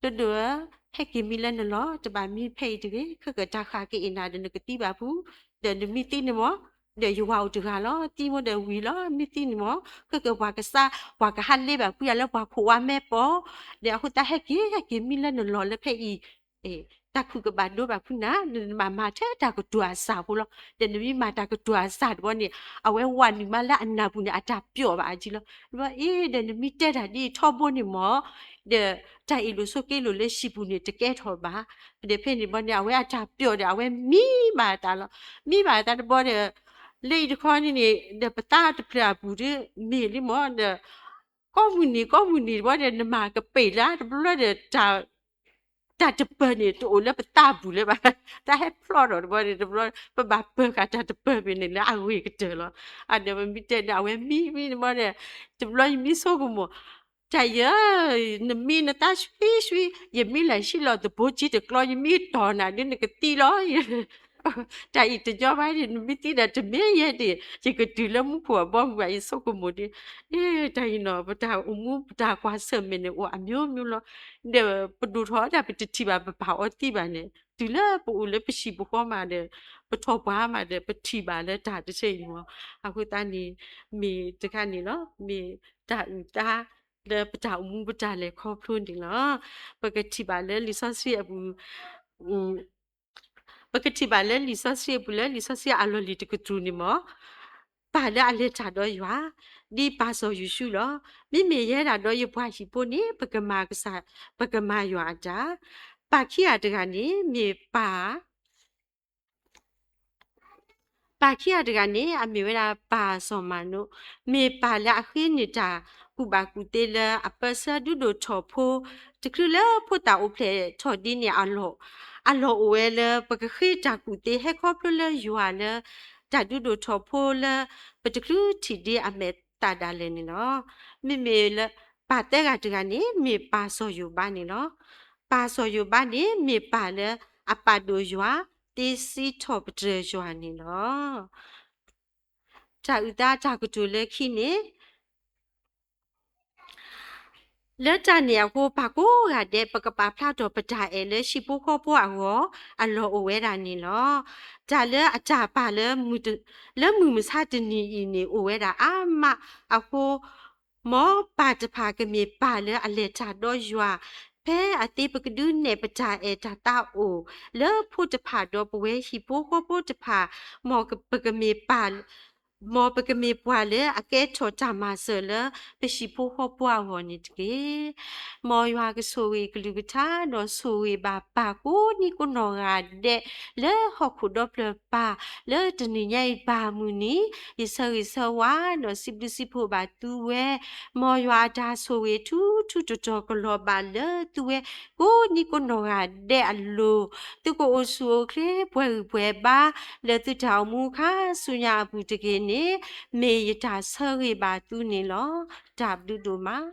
ဒိၣ်ဒိၣ်ဧၢ, ဟဲက့ၤမံလၢနလီၢ် တဘၣ်မံဖဲအံၤတဂ့ၤ, ခဲကတၢၢ်ဃၣ်က့ၤအ့ၣ်နၤဒီးနကသံဘၣ်ပူၤ, ဒီးနမ့ၢ်သံန့ၣ်မး, ဒီးယဝၤအိၣ်တဂၤလီၤ, သံမးဒီးဝံၤလီၤ, မ့ၢ်သံန့ၣ်မး, ခဲကပှၤကစၢ် ပှၤကဟးလ့ဘၣ်ကွံယၤလၢပှၤခိၣ်ဝါမဲပီၤ, ဒီးအဃိသတးဟဲက့ၤ ဟဲက့ၤမံလၢနလီၢ်လၢဖဲအံၤ, အ့ၣ် တၢ်ခုၣ်ကဘၣ်ဒိဘၣ်ဖုနၤ နမၤမၤထဲတၢ်ကတိၤအစၢ်ဖိလီၤ. ဒီးနမ့ၢ်မၤတၢ်ကတိၤအစၢ်တဘျီန့ၣ် အဝဲဝးနုာ်မးလၢအနၢ်ပူၤန့ၣ် အတၢ်ပျီၣ်ဘၣ်အါကံလီၤ. တဘျီအံၤ ဒီးနမ့ၢ်တဲတၢ်ဒ်အံၤထီဘိန့ၣ်မ့ၢ် ဒီးတၢ်အ့ၣ်လိာ်ဆိးက့လိာ်လၢဟံၣ်ပူၤန့ၣ် တကဲထီၣ်ဘၣ်. ဒီးဖဲန့ၣ်တဘျီန့ၣ် အဝဲအတၢ်ပျီၣ်ဒီး အဝဲမံဘၣ်အသးလီၤ. မံဘၣ်အသးတဘျီဒီး လၢအံၤတခီန့ၣ်န့ၣ် ဒီးပသးတဖျၢၣ်အပူၤဒီး မ့ၢ်လံမ့ၢ်ဒီး ကိးမုၢ်နံၤ ကိးမုၢ်နံၤတဘျီဒီး နမၤကပ့ၤလၢတဘျီဒီး တၢ်တပၢၢ်န့ၣ် တအိၣ်လၢပသးပူၤလၢၤဘၣ်. တၢ်ဟဲဖျီၣ်ထီၣ်တဘျီန့ၣ် တဘျီ ပဘၣ်ပၢၢ်ဃာ်တၢ်တပၢၢ်ဖဲန့ၣ်လၢအဂ့ၤကတၢၢ်လီၤ. အဒီးပမ့ၢ်တဲန့ၣ် အဝဲမံမံတဘျီန့ၣ် တဘျီယမံဆိကမိၣ် တၢ်ယဲ နမံနသးဆှံဆှံ ယမံလၢဟံၣ်လီၤသဘိကံတကျီ ယမံတီၢ်နၤဒ်နကသံလီၤ. တၢ်အံၤတညီဘၣ်န့ၣ် နမ့ၢ်သံဒီးတမ့ၢ်ယဲဒၣ် ယကတုၤလၢမူခိၣ်အဘီအမုၢ်ဘၣ် ယဆိကမိၣ်ဒ် အ့ တၢ်အံၤနီၤ ပတၢ်အိၣ်မူ ပတၢ်ကွၢ်ဆၢၣ်မဲာ်န့ၣ် အိၣ်အမျိုးမျိုးလီၤ. ဒီးပဒိၣ်ထီၣ်ဒၣ် ပတထံၣ်ဘၣ် ပပာ်အီၤသံဘၣ်န့ၣ် တုၤလၢပအိၣ်လၢပဟံၣ်ပဃီမးဒီး ပထီၣ်ပှၢ်မးဒီး ပထံၣ်ဘၣ်လၢတၢ်တဆၢအံၤမး. အဃိသတးန့ၣ် မ့ၢ်တခါန့ၣ်လီၤ. မ့ၢ်တၢ်အုၣ်သးလၢပတၢ်အိၣ်မူပတၢ်လဲၤခီဖျိန့ၣ်လီၤ. ပကထံၣ်ဘၣ်လၢလံာ်စီဆှံအပူၤ ပကထံၣ်ဘၣ်လၢလံာ်စီဆှံအပူၤ လၢလံာ်စီဆှံအလီၢ်လံၤတကတြူၢ်န့ၣ်မ့ၢ် ပၢ်လၢအလဲၤတၢ်ဒီးယွၤ ဒ်ပၢ်စီၤယိၤၡူလီၤ. မ့မ့ၢ်ယဲဒၣ်ဒီးယပှၤဟံၣ်ဖိန့ၣ် ပကမၤကစၢ် ပကမၤယွၤအတၢ်. ပၢ်ခံဂၤတဂၤန့ၣ် မ့ၢ်ပၢ် ပၢ်ခံဂၤတဂၤန့ၣ် အမ့ၢ်ဝဲဒၣ်ပၢ်စီၤမၤနိ မ့ၢ်ပၢ်လၢအဃ့န့ၢ်တၢ်ကူၣ်ဘၣ်ကူၣ်သ့လၢအပၢၢ်ဆၢဒုးဒိၣ်ထီၣ်ဖိ တချုးလၢဖိသၣ်အိၣ်ဖျဲၣ်ထီၣ်ဒ်န့ၣ်အလီၢ်, အလီၢ်အိၣ်ဝဲလၢ ပကဃ့တၢ်ကူၣ်သ့ဟဲခီဖျိလၢယွၤလၢ တၢ်ဒုးဒိၣ်ထီၣ်ဖိလၢ ပတချုးထံၣ်ဒ့အမဲာ်သၣ်ဒၣ်လဲာ်န့ၣ်လီၤ. မ့မ့ၢ်လၢ ပၢ်သၢဂၤတဂၤန့ၣ် မ့ၢ်ပၢ်စီၤယိၤဘးန့ၣ်လီၤ. ပၢ်စီၤယိၤဘးန့ၣ် မ့ၢ်ပၢ်လၢအပာ်ဒိၣ်ယွၤ သ့စံးထီၣ်ပတြၢၤယွၤန့ၣ်လီၤ. တၢ်အုၣ်သးတၢ်ကတိၤလၢခံန့ၣ် လၢတၢ်န့ၣ်အဃိ ပၢ်ကိးဂၤဒဲး ပကပာ်ဖျါထီၣ်ပတၢ်အဲၣ်လၢဟံၣ်ဖိဃီဖိအဂီၢ် အလီၢ်အိၣ်ဝဲဒၣ်န့ၣ်လီၤ. တၢ်လၢအတၢ်ပာ်လၢ လၢမုၢ်မဆါတနံၤအံၤန့ၣ် အိၣ်ဝဲဒၣ်အါမးအဃိ မ်ပၢ်တဖၣ်ကမ့ၢ်ပၢ်လၢအလဲၤတၢ်ဒီးယွၤ ဖဲအသ့ပကဒုးနဲၣ်ပတၢ်အဲၣ်တၢ်သးအိၣ် လၢဖိတဖၣ်ဒီးပဝဲဟံၣ်ဖိဃီဖိတဖၣ်, မ်ပကမ့ၢ်ပၢ် မ်ပကမ့ၢ်ပှၤလၢအကဲထီၣ်တၢ်မၤစၢၤလၢ ပဟံၣ်ဖိဃီဖိအဂီၢ်န့ၣ်တက့ၢ်. မ်ယွၤကဆိၣ်ဂ့ၤကလုၢ်ကထါ ဒီးဆိၣ်ဂ့ၤဘၣ်ပၢ်ကိးနံၤကိးနီၢ်ဂၤဒဲး လၢဟီၣ်ခိၣ်ဒီဖျၢၣ်ပၢ် လၢတနံၤညါအံၤဘၣ်မုၢ်နံၤ ယဆၢဂ့ၤဆၢဝါ ဒီးစံးဘျုးစံးဖှိၣ်ဘၣ်သုဝဲ, မ်ယွၤအတၢ်ဆိၣ်ဂ့ၤထူထူတီတီကလီၤဘၣ်လၢသုဝဲ ကိးနံၤကိးနီၢ်ဂၤဒဲးအလိၤ, သုကအိၣ်ဆူၣ်အိၣ်ချ့ပှဲၤဂံၢ်ပှဲၤဘါ လၢသုတၢ်အိၣ်မူခါဆူညါအပူၤတက့ၢ်န့ၣ် မ့ၢ်ယတၢ်ဆၢဂ့ၤဘၣ်သုန့ၣ်လီၤ. တၢ်ဘျုးဒိၣ်မး.